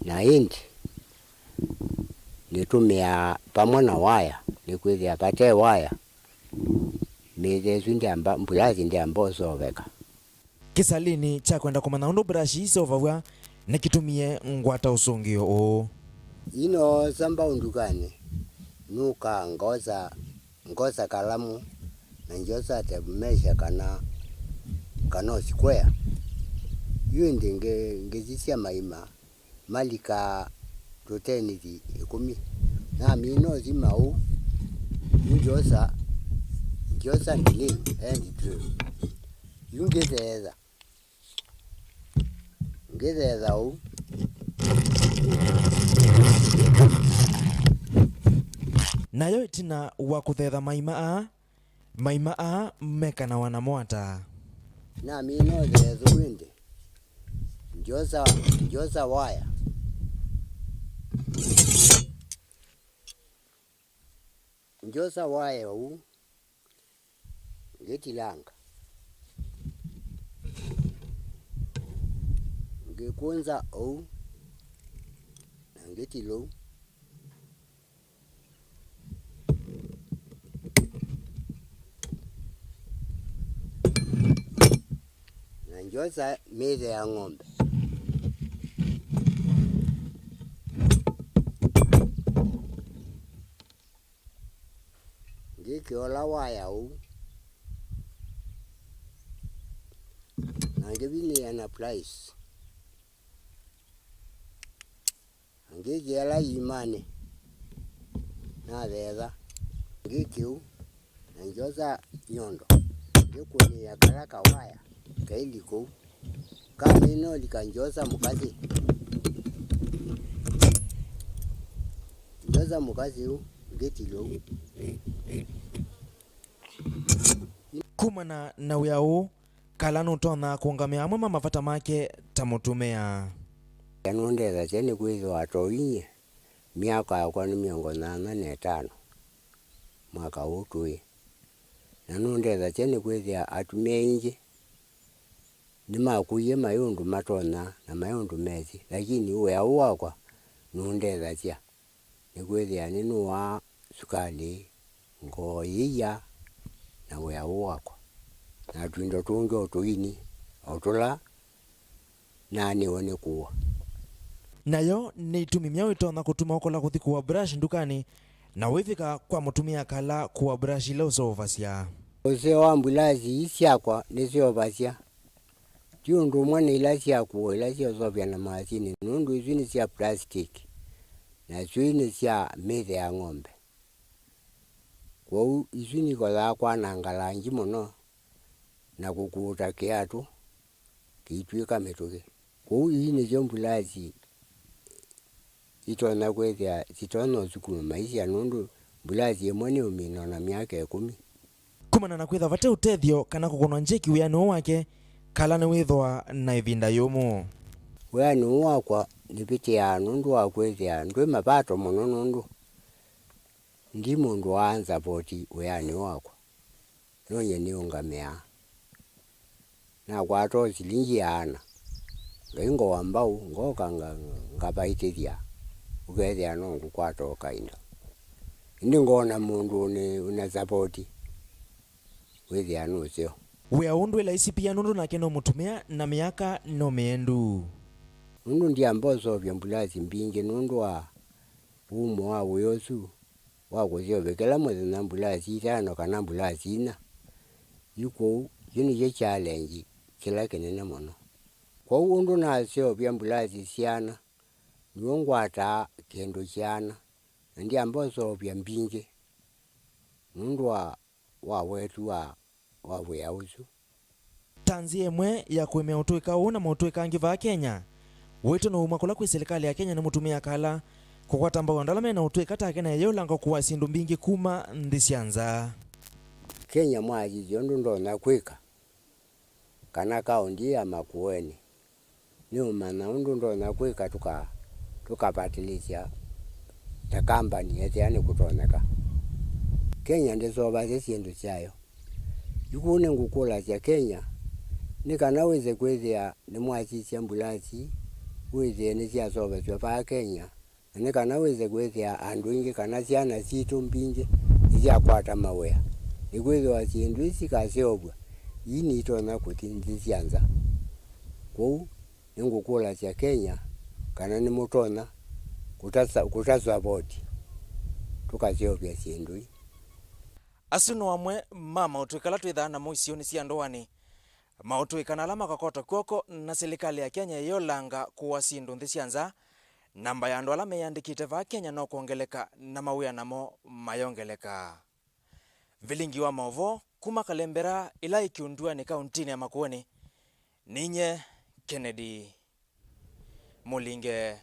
Na ĩndĩ, nĩtũmĩaa vamwe na waya, nĩkwĩthĩa vate waya, mĩthĩ ĩsu ndĩamba, mbulasi ndĩamba ũseũveka. Kĩsalinĩ kya kwenda kũmanya ũndũ brush iseũvaw'a, nĩkĩtumie ngwata ũsũngĩo ũũ. Ii noosa mbaũ ndukanĩ, nũkaa ngosa, ngosa kalamu, na ngyosa tape measure kana, kana o square. Yu ĩndĩ ngĩ-, ngĩsisya maima, malikaa tũtenisi ĩkũmi. Namina ũthima ũu, yu ngyosa, ngyosa drill, hand drill. Yu ngĩtheetha, ngĩtheetha ũu. Nayo ĩtina wa kũtheetha maima aa, maima aa mekanawa namo ata? Namina ũtheetha ũu ĩndĩ, ngyosa, ngyosa waya. Ngyosa waya ũu, ngĩtilanga. Ngĩkũnza ũu, na ngĩtila ũu. Na ngyosa mĩthĩ ya ng'ombe. Ngĩkĩola waya ũu, na ngĩvinyĩĩa na pliers. Na ngĩkĩela iimanĩ, natheetha, ngĩkĩu, na ngyosa nyondo, ngĩkũnĩĩa kala kawaya kaili kũu. Kamina ũlika ngyosa mũkasĩ. Ngyosa mũkasĩ ũu, ngĩtila ũu. Kumana na wĩa ũũ, Kala nũtonya kũũngamĩa amwe ma mavata make ta mũtumĩa. Nũndethasya nĩkwĩthĩwa atoinye. Myaka yakwa nĩ mĩongo nyanya na ĩtano mwaka ũũ tũĩ. Na nũndethasya nĩkwĩthĩa atumĩa aingĩ nĩmakũie maĩ ũndũ matonya na maĩ ũndũ mesĩ, lakini wĩa ũũ wakwa nũndethasya. Nĩkwĩthĩa nĩnũaa sukalĩ, ngoo yĩia, na wĩa ũũ wakwa, na tũindo tũngĩ o tũini o tũla naanĩwe nĩ kũa. Nayo nĩ itumi myaũ itonya kũtuma ũkola kũthi kũa brush ndukanĩ na ũivika kwa mũtumĩa kala kũa brush ila ũseũvasya? Ũseo wa mbulasi ii syakwa nĩseũvasya. Ti ũndũ ũmwe na ila sya kũa, ila syaseũvya na maasini, nũndũ isu nĩ sya plastic, na isu nĩ sya mĩthĩ ya ng'ombe. Kwoou isu nikosaa kwananga langi mũno na kũkuũta kĩatũ kĩitw'ĩka mĩtũkĩ. Kwoou ii nĩsyo mbulasi itonya kwĩthĩa sitonya ũsukuma maisha, nũndũ mbulasi ĩmwe nĩũmina o na myaka ĩkũmi. Kumana na kwĩthwa vate ũtethyo kana kũkũnwa njeki wĩanĩ ũũ wake, Kala nĩwĩthwa na ĩvinda yũmũ. Wĩanĩ ũũ wakwa nĩvĩtĩaa nũndũ wa kwĩthĩa ndwĩ mapato mũno, nũndũ ndi mũndũ wa nsapoti wĩanĩ ũũ wakwa. No nyie nĩũngamĩaa. Nakwata o silingi ya ana, ngaingũa mbaũ, ngoka nga-, ngavaitĩthya, ũkethĩa no ngũkwata o kainda. Ĩndĩ ngona mũndũ ũnĩ-, ũna sapoti, wĩthĩa nũseo. Wĩa ũũ ndwĩ laisi pia nũndũ nake no mũtumĩa na mĩaka no mĩendu. Nũndũ ndiamba ũseũvya mbulasi mbingĩ nũndũ wa ũmwe wa wĩa ũsu wa kũseũvya kĩla mũthenya mbulasi itano kana mbulasi inya. Yu kwoou, kyu nĩkyo challenge kĩla kĩnene mũno. Kwoou ũndũ naseũvya mbulasi siana, nĩw'o ngwataa kĩndũ kĩana, na ndiamba ũseũvya mbingĩ nũndũ wa, wa wetu wa wa wĩa ũsu. Ta nzĩa ĩmwe ya kũĩmĩa ũtũĩka ũũ na maũtũĩka angĩ vaa Kenya, wĩto na ũumwa kũla kwĩ silikalĩ ya Kenya nĩ mũtumĩa Kala Kũkwata mbau andũ ala me na ũtũĩka take na ĩyĩũlanga kũaa syĩndũ mbingĩ kuma nthĩ sya nza. Kenya mwasisya ũndũ ndonya kwĩka, kana kaũnti ya Makueni, nĩũmanya ũndũ ndonya kwĩka tũka, tũkavatilĩsya ta kambani ethĩa nĩkũtonyeka. Kenya ndĩseũvasya syĩndũ syayo. Yu kũu nĩngũkũlasya Kenya, nĩ kana wĩse kwĩthĩa nĩmwasisya mbulasi, wĩthĩe nĩsyaseũvasw'a vaa Kenya, na nĩ kana wĩse kwĩthĩa andũ aingĩ kana syana sitũ mbingĩ nĩsyakwata mawĩa. Nĩkwĩthĩwa syĩndũ ii sikaseũvw'a, ii nitonya kũthi nthĩ sya nza. Kwoou nĩngũkũlasya Kenya kana nĩmũtonya kũta, kũta savoti tũkaseũvya syĩndũ ii. Asu no amwe ma maũtũĩka ala twĩthaa namo isionĩ sya ndũanĩ. Maũtũĩka na ala makakotwa kw'oko na silikalĩ ya Kenya ĩyĩolanga kũaa syĩndũ nthĩ sya nza, namba ya andũ ala meyandĩkĩte vaa Kenya no kwongeleka na mawĩa namo mayongeleka. Vilingi wa maũvoo kuma Kalembera ĩla ĩ Kyunduanĩ kauntinĩ ya Makueni, ninye Kennedy Mũlinge.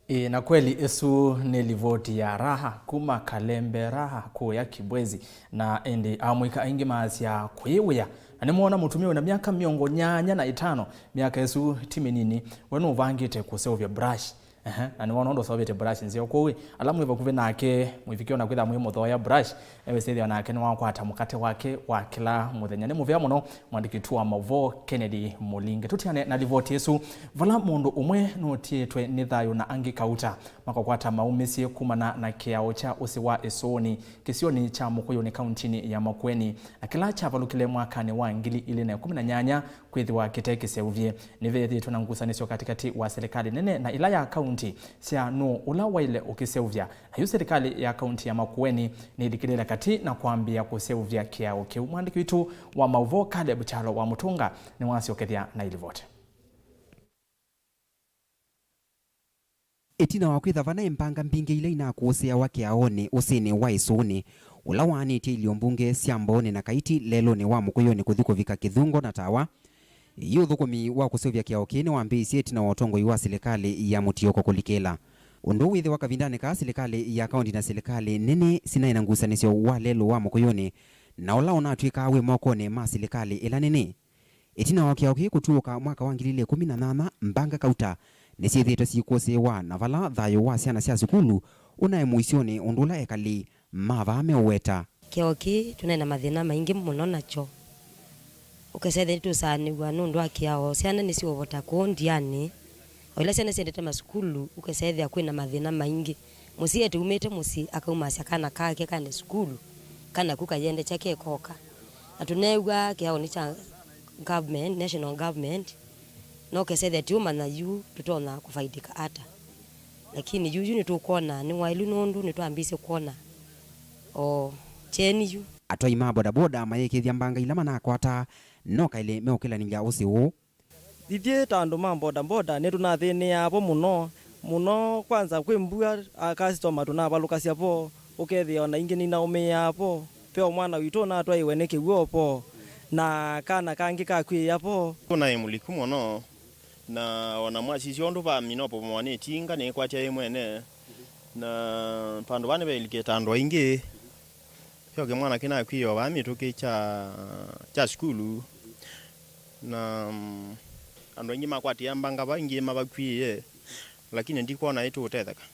Ĩĩ, na kweli ĩsu nĩ livoti ya raha kuma Kalembe raha kũya Kibwezi, na ĩndĩ amũika aingĩ maasya kũyĩwĩa, na nĩmoona mũtumĩa wĩna myaka mĩongo nyanya na ĩtano, myaka ĩsu ti mĩnini, we nũvangĩte kũseũvya brush. Ehe, na nĩwona ũndũ ũseũvĩte brush nzeo kwoou, ala mwĩ vakuvĩ nake, mwĩvike ona kwĩtha mwĩmũthooya brush, ewĩsĩthĩa nake nĩwakwata mũkate wake wa kĩla mũthenya. Nĩ mũvea mũno, mwandĩki witũ wa maũvoo Kennedy Mũlinge. Tũtiane na livoti ĩsu, vala mũndũ ũmwe nũtiĩtwe nĩ thayũ na angĩ kauta makakwata maumĩsye kumana na kĩao kya ũsĩ wa Ĩsũũnĩ, kĩsionĩ kya Mũkũyũnĩ, kauntinĩ ya Makueni, na kĩla kyavalũkile mwakanĩ wa ngili ilĩ na ĩkũmi na nyanya kwĩthĩwa kĩte kĩseũvye. Nĩveethĩĩtwe na ngusanĩsyo katĩkatĩ wa silikalĩ nene na ĩla ya kaunti sya nũũ ũla waĩle ũkĩseũvya. Na yu silikalĩ ya kaunti ya Makueni nĩlikĩlĩle katĩ na kwambĩĩa kũseũvya kĩao kĩu. Mwandĩki witũ wa maũvoo Caleb Kyalo wa Mũtũnga nĩwasyokethya na ĩlivoti. Ĩtina wa kwĩthwa vanaĩ mbanga mbingĩ ila inakũsĩawa kĩaonĩ ũsĩnĩ wa Ĩsũũnĩ, ũla waanĩtye ilio mbunge sya Mbooni na Kaiti lelũnĩ wa Mũkũyũnĩ kũthi kũvika Kĩthungo na Tawa, yu ũthũkũmi wa kũseũvya kĩao kĩĩ nĩwambĩĩisye ĩtina wa ũtongoi wa silikalĩ ya mũtiũko kũlikĩla. Ũndũ wĩthĩwa kavindanĩ kaa silikalĩ ya kaũnti na silikalĩ nene sinaĩ na ngusanĩsyo wa lelũ wa Mũkũyũnĩ, na ũla ũnatw'ĩkaa wĩ mokonĩ ma silikalĩ ĩla nene. Ĩtina wa kĩao kĩĩ kũtw'ĩũka mwaka wa ngili ilĩ ĩkũmi na nyanya, mbanga kauta nĩsyĩthĩĩtwe syĩkũsĩĩwa, na vala thayũ wa syana sya sukulu ũnaĩ mũisyonĩ, ũndũ ũla ekali ma vaa meũweta. Kĩao kĩĩ tũnaĩ na mathĩna maingĩ mũno nakyo. Ũkesa ethĩa nĩtũsaanĩw'a nũndũ wa kĩao, syana nĩsiũvota kũũ ndianĩ. O ila syana syendete masukulu, ũkesa ethĩa kwĩ na mathĩna maingĩ. Mũsyai eteumĩte mũsyĩ akaumasya kana kake kaende sukulu, kana ku kayendekya kekoka. Na tũneew'aa kĩaonĩ kya government, national government, no kesethĩa tiũmanya yu tũtonya kũfaidĩka ata. Lakini yu, yu nĩtũkwona nĩ waĩlu nũndũ nĩtwambĩĩsye kwona o kyeni yu. Atwai ma bodaboda mayĩkĩĩthya mbanga ila manakwataa no kaĩlĩ meũkĩlanĩlya ũsĩ ũũ. Ithyĩ ta andũ ma bodaboda nĩtũnathĩnĩaa vo mũno mũno, kwanza kwĩ mbua, a customer tũnavalũkasya vo, ũkethĩa ona ingĩ ninaũmĩĩaa vo. Ve o mwana witũ ũnatwaĩwe nĩ kĩw'ũ vo, na kana kangĩ kakw'ĩĩa vo. Naĩ mũliku mũno, na ona mwasisya ũndũ vamina ũpomoa nĩ ĩtinga nĩĩkwatya yĩ mwene, na vandũ vaa nĩvelikĩte andũ aingĩ. Ve o kĩmwana kĩnakw'ĩĩe o vaa mĩtũkĩ kya, kya sukulu, na, mm, andũ aingĩ makwatĩĩa mbanga vaa, aingĩ mavakw'ĩĩe, lakini ndikwona ĩtũũtetheka.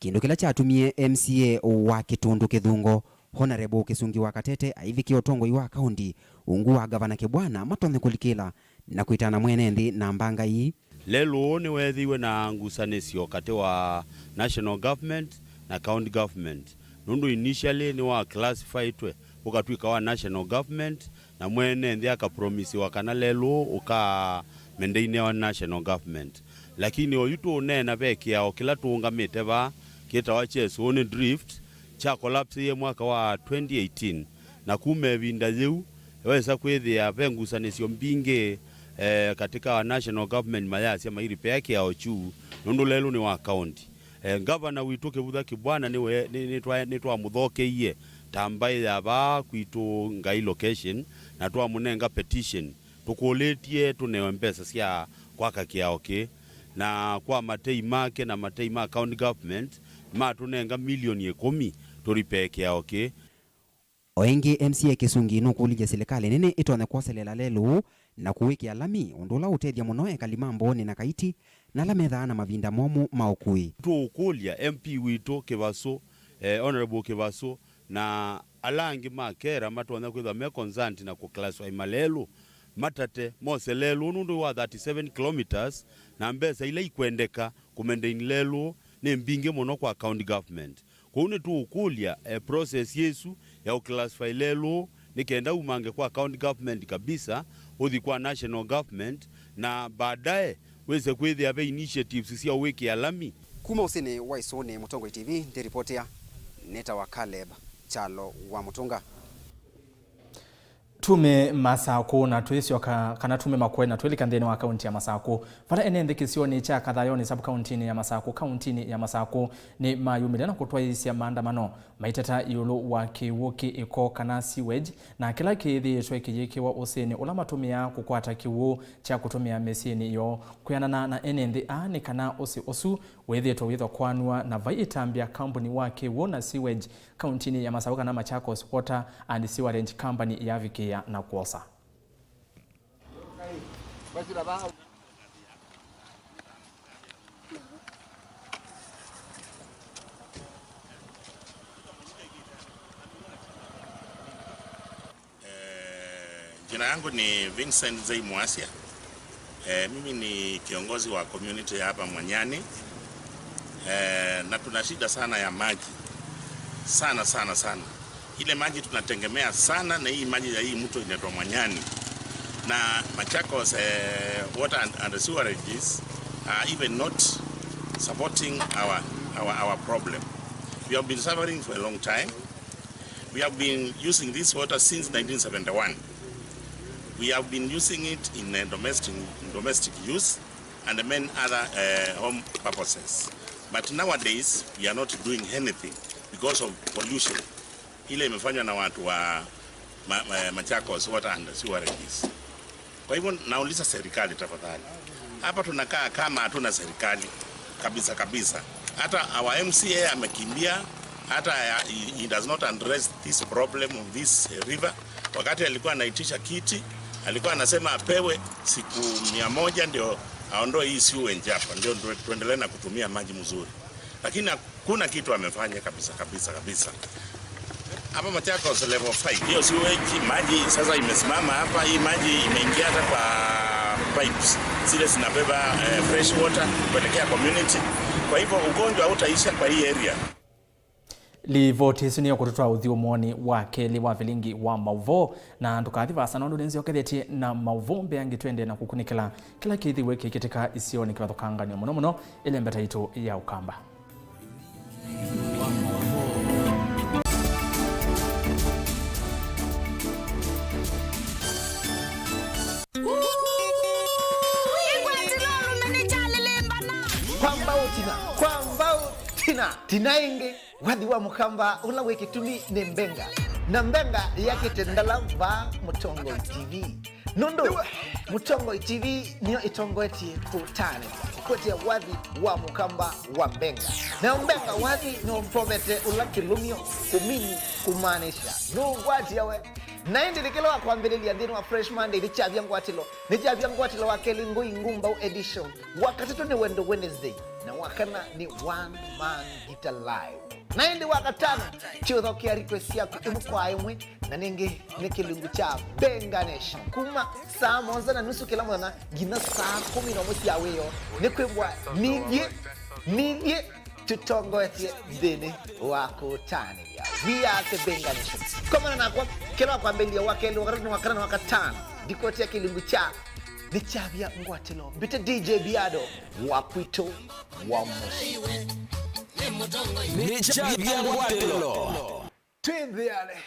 Kĩndũ kĩla kyatumie M C A wa Kĩtundu Kĩthungo, Honorable Kĩsungi wa Katete, aivikĩa ũtongoi wa kaũnti ungu wa Ngavana Kĩbwana matonye kũlikĩla na kwĩtana mwene nthĩ na mbanga ii. Lelũ ũũ nĩweethĩiwe na ngusanĩsyo katĩ wa national government na county government, nũndũ initially nĩwa classifyĩtwe ũkatw'ĩka wa national government, na mwene nthĩ akapromisiwa kana lelũ ũka maintainĩwa national government. Lakini oyu tũũneena ve kĩao kĩla tũũngamĩte vaa kĩtawa Chesũũnĩ Drift, kya collapsĩie mwaka wa twenty eighteen, na kuma ĩvinda yĩu wesa kwĩthĩa ve ngusanĩsyo mbingĩ, eh, katĩka wa national government mayasya mairipea kĩao kyu, nũndũ lelũ nĩ wa county. Eh, ngavana witũ Kĩvutha Kĩbwana nĩwe, nĩ, nĩtwa-, nĩtwamũthokeie ta mbaĩ ya vaa kwitũ Ngai location, na twamũnenga petition tũkũlĩtye tũnewe mbesa sya kwaka kĩao kĩĩ. Na kwa matei make na matei ma county government, matũnenga milioni ĩkũmi tũripee kĩao kĩĩ. O ĩngĩ, M C A Kĩsungi nũkũlilye silikalĩ nene ĩtonye kwoselela lelũ ũũ na kũwĩkĩa lami, ũndũ ũla ũũtethya mũno ekali ma Mbooni na Kaiti na ala methaa na mavinda momũ ma ũkui. Tũũkũlya M P witũ Kĩvasũ, eh, Honorable Kĩvasũ, na ala angĩ ma KeRRA matonya kwĩthwa me concerned na kũclassify malelũ, matate mose lelũ nũndũ wa thirty-seven kilometres, na mbesa ila ikwendeka kũmaintain lelũ nĩ mbingĩ mũno kwa county government. Kwoou nĩtũũkũlya, eh, process yĩsu ya ũclassify lelũ nĩ kenda umange kwa county government kabisa, ũthi kwa national government, na baadaye wĩse kwĩthĩa ve initiatives sya ũwĩkĩa lami. Kuma ũsĩnĩ wa Ĩsũnĩ, Mũtongoi T V, ndĩripotea nĩtawa Caleb Kyalo wa Mũtũnga. Tume Masakũ na twĩsyoka, kana tume Makueni na twĩlika nthĩnĩ wa kaunti ya Masakũ. Vala ene nthĩ kĩsionĩ kya Kathayoni sub-kauntinĩ ya Masakũ, kauntinĩ ya Masakũ, nĩ mayumĩlya na kũtwaĩĩsya maandamano maiteta ĩũlũ wa kĩw'ũ kĩ ĩko kana sewage, na kĩla kĩthĩĩtwe kĩyĩkĩwa ũsĩnĩ ũla matũmĩaa kũkwata kĩw'ũ kya kũtũmĩa mĩsyĩnĩ yoo. Kwĩanana na ene nthĩ aa, nĩ kana ũsĩ ũsu wĩthĩĩtwe wĩthokwanw'a na vai ĩtambya kambuni wa kĩw'ũ na sewage kauntinĩ ya Masakũ kana Machakos Water and Sewerage Company yavikĩĩa na kwosa. Eh, jina yangu ni Vincent Zei Mwasia. Eh, mimi ni kiongozi wa community ya hapa Mwanyani. Eh, na tuna shida sana ya maji. Sana, sana, sana. Ile maji tunategemea sana na hii maji ya hii mto inaitwa Mwanyani. Na Machakos, eh, Water and, and Sewerages are even not supporting our, our, our problem. We have been suffering for a long time. We have been using this water since nineteen seventy-one. We have been using it in, uh, domestic, domestic use and many other, uh, home purposes. But nowadays, we are not doing anything because of pollution ile imefanywa na watu wa ma, ma, Machakos Water and Sewerages. Kwa hivyo nauliza serikali tafadhali, hapa tunakaa kama hatuna serikali kabisa kabisa. Hata our M C A amekimbia, hata he, he does not address this problem of this river. Wakati alikuwa anaitisha kiti, alikuwa anasema apewe siku mia moja ndio aondoe hii sewage hapa, ndio tuendelee na kutumia maji mzuri, lakini kuna kitu amefanya kabisa, kabisa, kabisa. Hapa Machakos level five, hiyo sewage, maji sasa imesimama hapa, hii maji imeingia hata kwa pipes zile zinabeba, eh, fresh water kuelekea community. Kwa hivyo ugonjwa hautaisha kwa hii area. Livoti ĩsu nĩyo kũtũtwaa ũthyũmũonĩ wa kelĩ wa vilingi wa maũvoo, na ndũkathi vaasa nũndũ nĩnzyokethetye na maũvoo mbeange twende na kũkunĩkĩla kĩla kĩthĩwe kĩkĩtĩka isionĩ kĩvathũkanganyo mũno mũno ĩlembeta yitũ ya Ũkamba. Kwa mbau tina, kwa mbau tina, tina ĩngĩ. Wathi wa Mũkamba ũla wĩ kĩtumi nĩ Mbenga, na Mbenga yakĩte ndala vaa Mũtongoi T V. Nũndũ Mũtongoi T V nĩyo ĩtongoetye kũtanĩthya kũkwetya wathi wa Mũkamba wa Mbenga. Nayo Mbenga wathi nĩũmpovete ũla kĩlũmyo, kũmini, kumaanisha nũngwatia we. Na ĩndĩ nĩ kĩla wa kwambĩlĩlya nthĩnĩ wa Fresh Monday nĩkyavya ngwatĩlo, nĩkyavya ngwatĩlo wa kelĩ Ngũi Ngumbau edition. Wa katatũ nĩ Wendo Wednesday, na wa kana nĩ One Man Guitar Live. Na ĩndĩ wa katano, kyũthokea request syaku ĩmwe kwa ĩmwe, na nĩngĩ nĩ kĩlungu kya Benga Nation. Kuma saa mũonza na nusu kĩla mũthenya nginya saa kũmi na ũmwe sya wĩoo, nĩ kwĩw'a nithyĩ, nithyĩ tũtongoetye nthĩnĩ wa kũtanĩthya. We are the Benga Nation. Komana nakwa, kĩla wa kwambĩlĩlya wa kelĩ, wa katatũ, wa kana, na wa katano, ndikũetea kĩlungu kya Nĩkyavya Ngwatĩlo. Mbĩte D J Biado wa kwitũ wa mũsyĩ. Nĩkyavya Ngwatĩlo. Twĩ nthĩanĩ.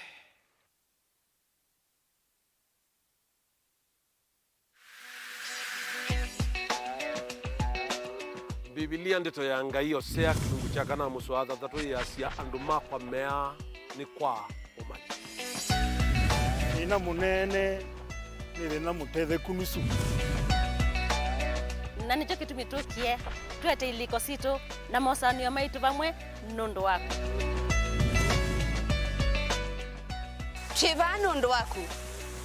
Mbivilia, Ndeto ya Ngai, Osea, kĩlungu kya kana, mũsoa thanthatũ, yĩasya, "Andũ makwa meaa nĩ kwa ũmanyi." Thĩna mũnene nĩ thĩna mũtetheku nusu. Na Nĩkyo kĩtumi tũkie twete ilĩko sitũ na mosanĩo maitũ vamwe nũndũ waku. Twĩ vaa nũndũ waku.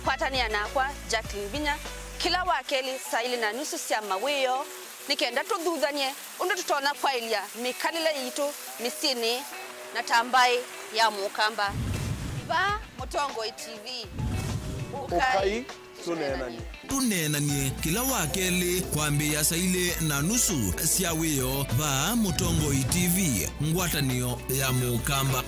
Kwatanĩa nakwa, Jacqueline Vinya, kĩla wakelĩ saa ilĩ na nusu sya mawĩoo, nĩ kenda tũthuthany'e ũndũ tũtonya kwaĩlya mĩkalĩle yitũ mĩsyĩnĩ na ta mbaĩ ya Mũkamba. Vaa Mũtongoi T V. Ũkai tũneenany'e. Tũneenany'e kĩla wakelĩ kwambĩĩa saa ilĩ na nusu sya wĩoo vaa Mũtongoi T V, ngwatanĩo ya Mũkamba.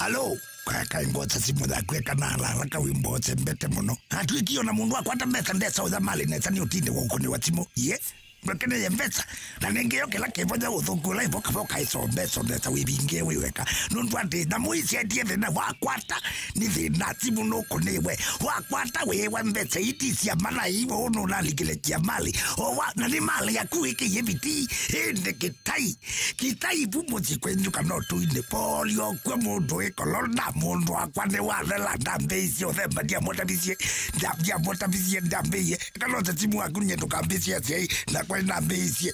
Alo, kaeka ngwata simũ yaku eka na haraka wĩmbo ũsembete mũno. Atwĩkie ona mũndũ akwata mbesa ndesa ũya malĩ nesa nĩ ũtinde wa ũkũnĩ wa simũ. Ye, ndwekeneye mbesa. Na nĩngĩ yo kĩla kĩvonya ũthũku ũla ĩvoka voka ĩsombe, sombesa wĩvingie wĩ weka. Nũndũ atĩ nyamũ ici etie thĩna wakwata nĩ thĩna simũ nũkũnĩwe. Wakwata wĩwa mbesa iti cia mana iwe ũnũnalikile kia malĩ. Owa, na nĩ malĩ yaku wĩkĩie vitii. Ĩndĩ kĩtai. Kĩtai vu mũsyĩ kwenyu kana ũtũinĩ. Polio kwĩ mũndũ wĩ kolona, mũndũ wakwa nĩ wathela, ndambĩĩisye ũthemba, ndiamũtavisye, nda-, ndiamũtavisye, ndambĩĩie. Kana ũte simu waku nye ndũkambĩĩsye asyai, nakwa nĩnambĩĩisye.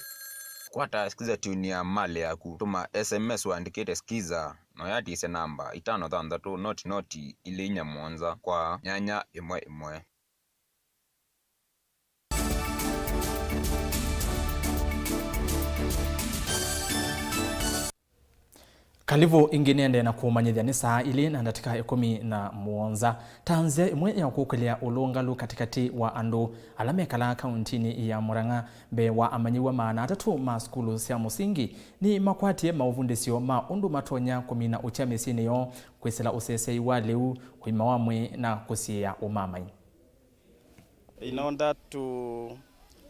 Kwata Skiza tune ya malĩ yaku, tũma S M S ũandĩkĩte Skiza, na ũyatisye namba itano thanthatũ noti noti ilĩ inya mũonza kwa nyanya ĩmwe ĩmwe. Kalivũ ĩngĩ nĩendee na kũmanyĩthya nĩ saa ilĩ na ndatĩka ĩkũmi na mũonza. Ta nzĩa ĩmwe ya kũkũlya ũlũngalu katĩkatĩ wa andũ ala mekalaa kaũntinĩ ya Murang'a, mbee wa amanyĩw'a maana atatũ ma sukulu sya mũsingi nĩmakwatie maũvundĩsyo ma ũndũ matonya kũmina ũkya mĩsyĩnĩ yoo, kwĩsĩla ũseseĩ wa lĩu, ũima wa mwĩĩ, na kũsiĩĩa ũmamai. In order to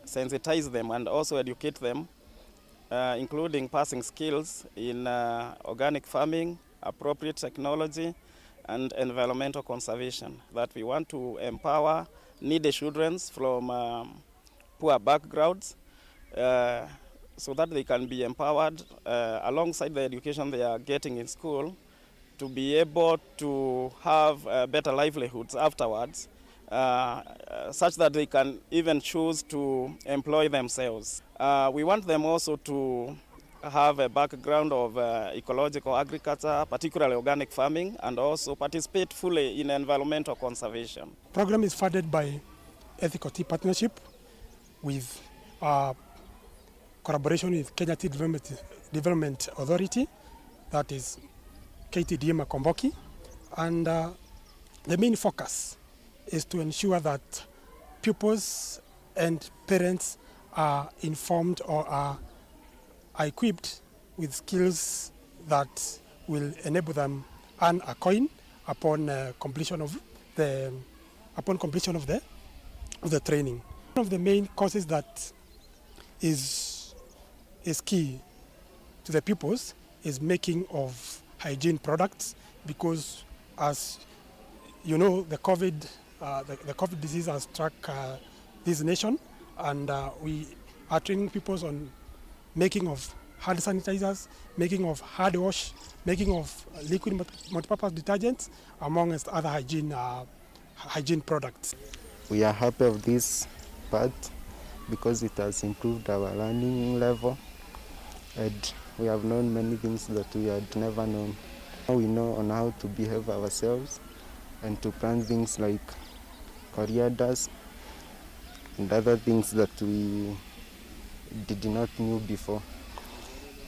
sensitize them and also educate them, uh, including passing skills in, uh, organic farming, appropriate technology, and environmental conservation, that we want to empower needy children from, um, poor backgrounds, uh, so that they can be empowered, uh, alongside the education they are getting in school, to be able to have, uh, better livelihoods afterwards, uh, uh, such that they can even choose to employ themselves. Uh, we want them also to have a background of, uh, ecological agriculture, particularly organic farming, and also participate fully in environmental conservation. Program is funded by Ethical Tea Partnership with, uh, collaboration with Kenya Tea Development, Development Authority, that is K T D A Makomboki, and, uh, the main focus is to ensure that pupils and parents are informed or are, are equipped with skills that will enable them earn a coin upon, uh, completion of the, upon completion of the, of the training. One of the main causes that is, is key to the pupils is making of hygiene products, because, as you know, the COVID, uh, the, the COVID disease has struck, uh, this nation, and, uh, we are training pupils on making of hand sanitizers, making of hard wash, making of liquid multi-, multipurpose detergents, amongst other hygiene, uh, hygiene products. We are happy of this part because it has improved our learning level, and we have known many things that we had never known. Now we know on how to behave ourselves and to plant things like corianders and other things that we did not knew before.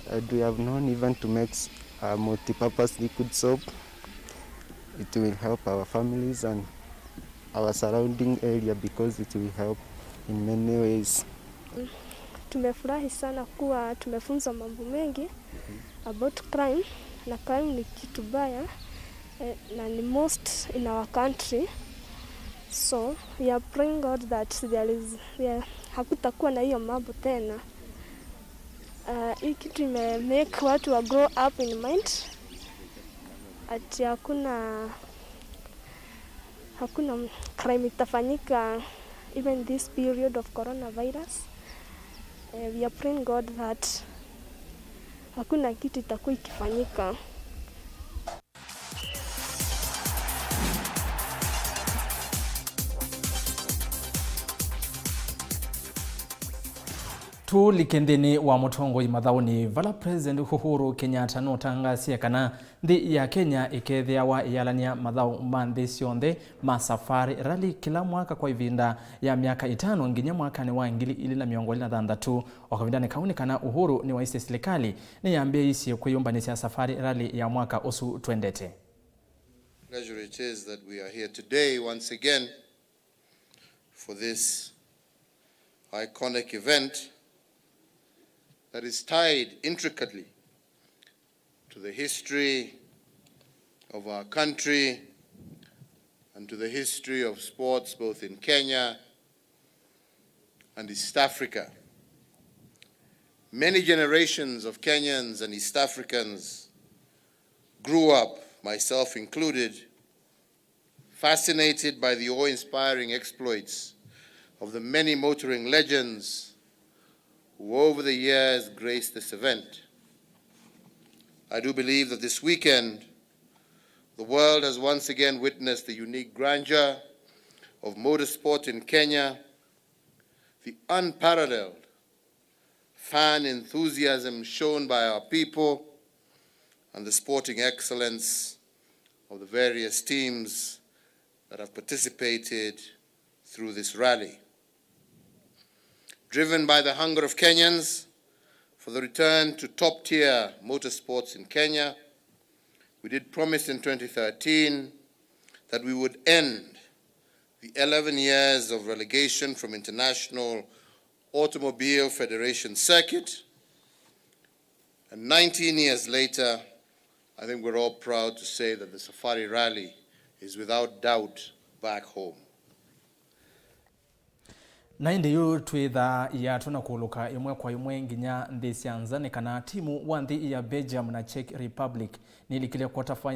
And we have known even to make s-, a multi-purpose liquid soap. It will help our families and our surrounding area because it will help in many ways. Tumefurahi sana kuwa tumefunzwa mambo mengi about crime, na crime ni kitu baya. Eh, na ni most in our country. So we are praying God that there is, there, hakutakuwa na hiyo mambo tena. Uh, hii kitu ime make watu wa grow up in mind ati hakuna, hakuna crime itafanyika even this period of coronavirus. Eh, we are praying God that hakuna kitu itakuwa ikifanyika. Tũlike nthĩnĩ wa mũtongoi mathaũnĩ, vala President Uhuru Kenyatta nũtangasie kana nthĩ ya Kenya ĩkethĩawa ĩyalany'a mathaũ ma nthĩ syonthe ma Safari Rally kĩla mwaka kwa ĩvinda ya myaka ĩtano nginya mwakanĩ wa ngili ilĩ na mĩongo ĩlĩ na thanthatũ. O kavindanĩ kau nĩ kana Uhuru nĩwaisye silikalĩ nĩyambĩĩisye kwĩyũmbanĩsya Safari Rally ya mwaka ũsu twendete. Pleasure it is that we are here today once again for this iconic event that is tied intricately to the history of our country and to the history of sports both in Kenya and East Africa. Many generations of Kenyans and East Africans grew up, myself included, fascinated by the awe-inspiring exploits of the many motoring legends who over the years graced this event. I do believe that this weekend, the world has once again witnessed the unique grandeur of motorsport in Kenya, the unparalleled fan enthusiasm shown by our people, and the sporting excellence of the various teams that have participated through this rally. Driven by the hunger of Kenyans for the return to top-tier motorsports in Kenya, we did promise in twenty thirteen that we would end the eleven years of relegation from International Automobile Federation Circuit. And nineteen years later, I think we're all proud to say that the Safari Rally is without doubt back home. Na ĩndĩ yu twĩthaa iatũ na kũlũka ĩmwe kwa ĩmwe nginya nthĩ sya nza, nĩ kana timu wa nthĩ ya Belgium na Czech Republic nĩlikile quarter final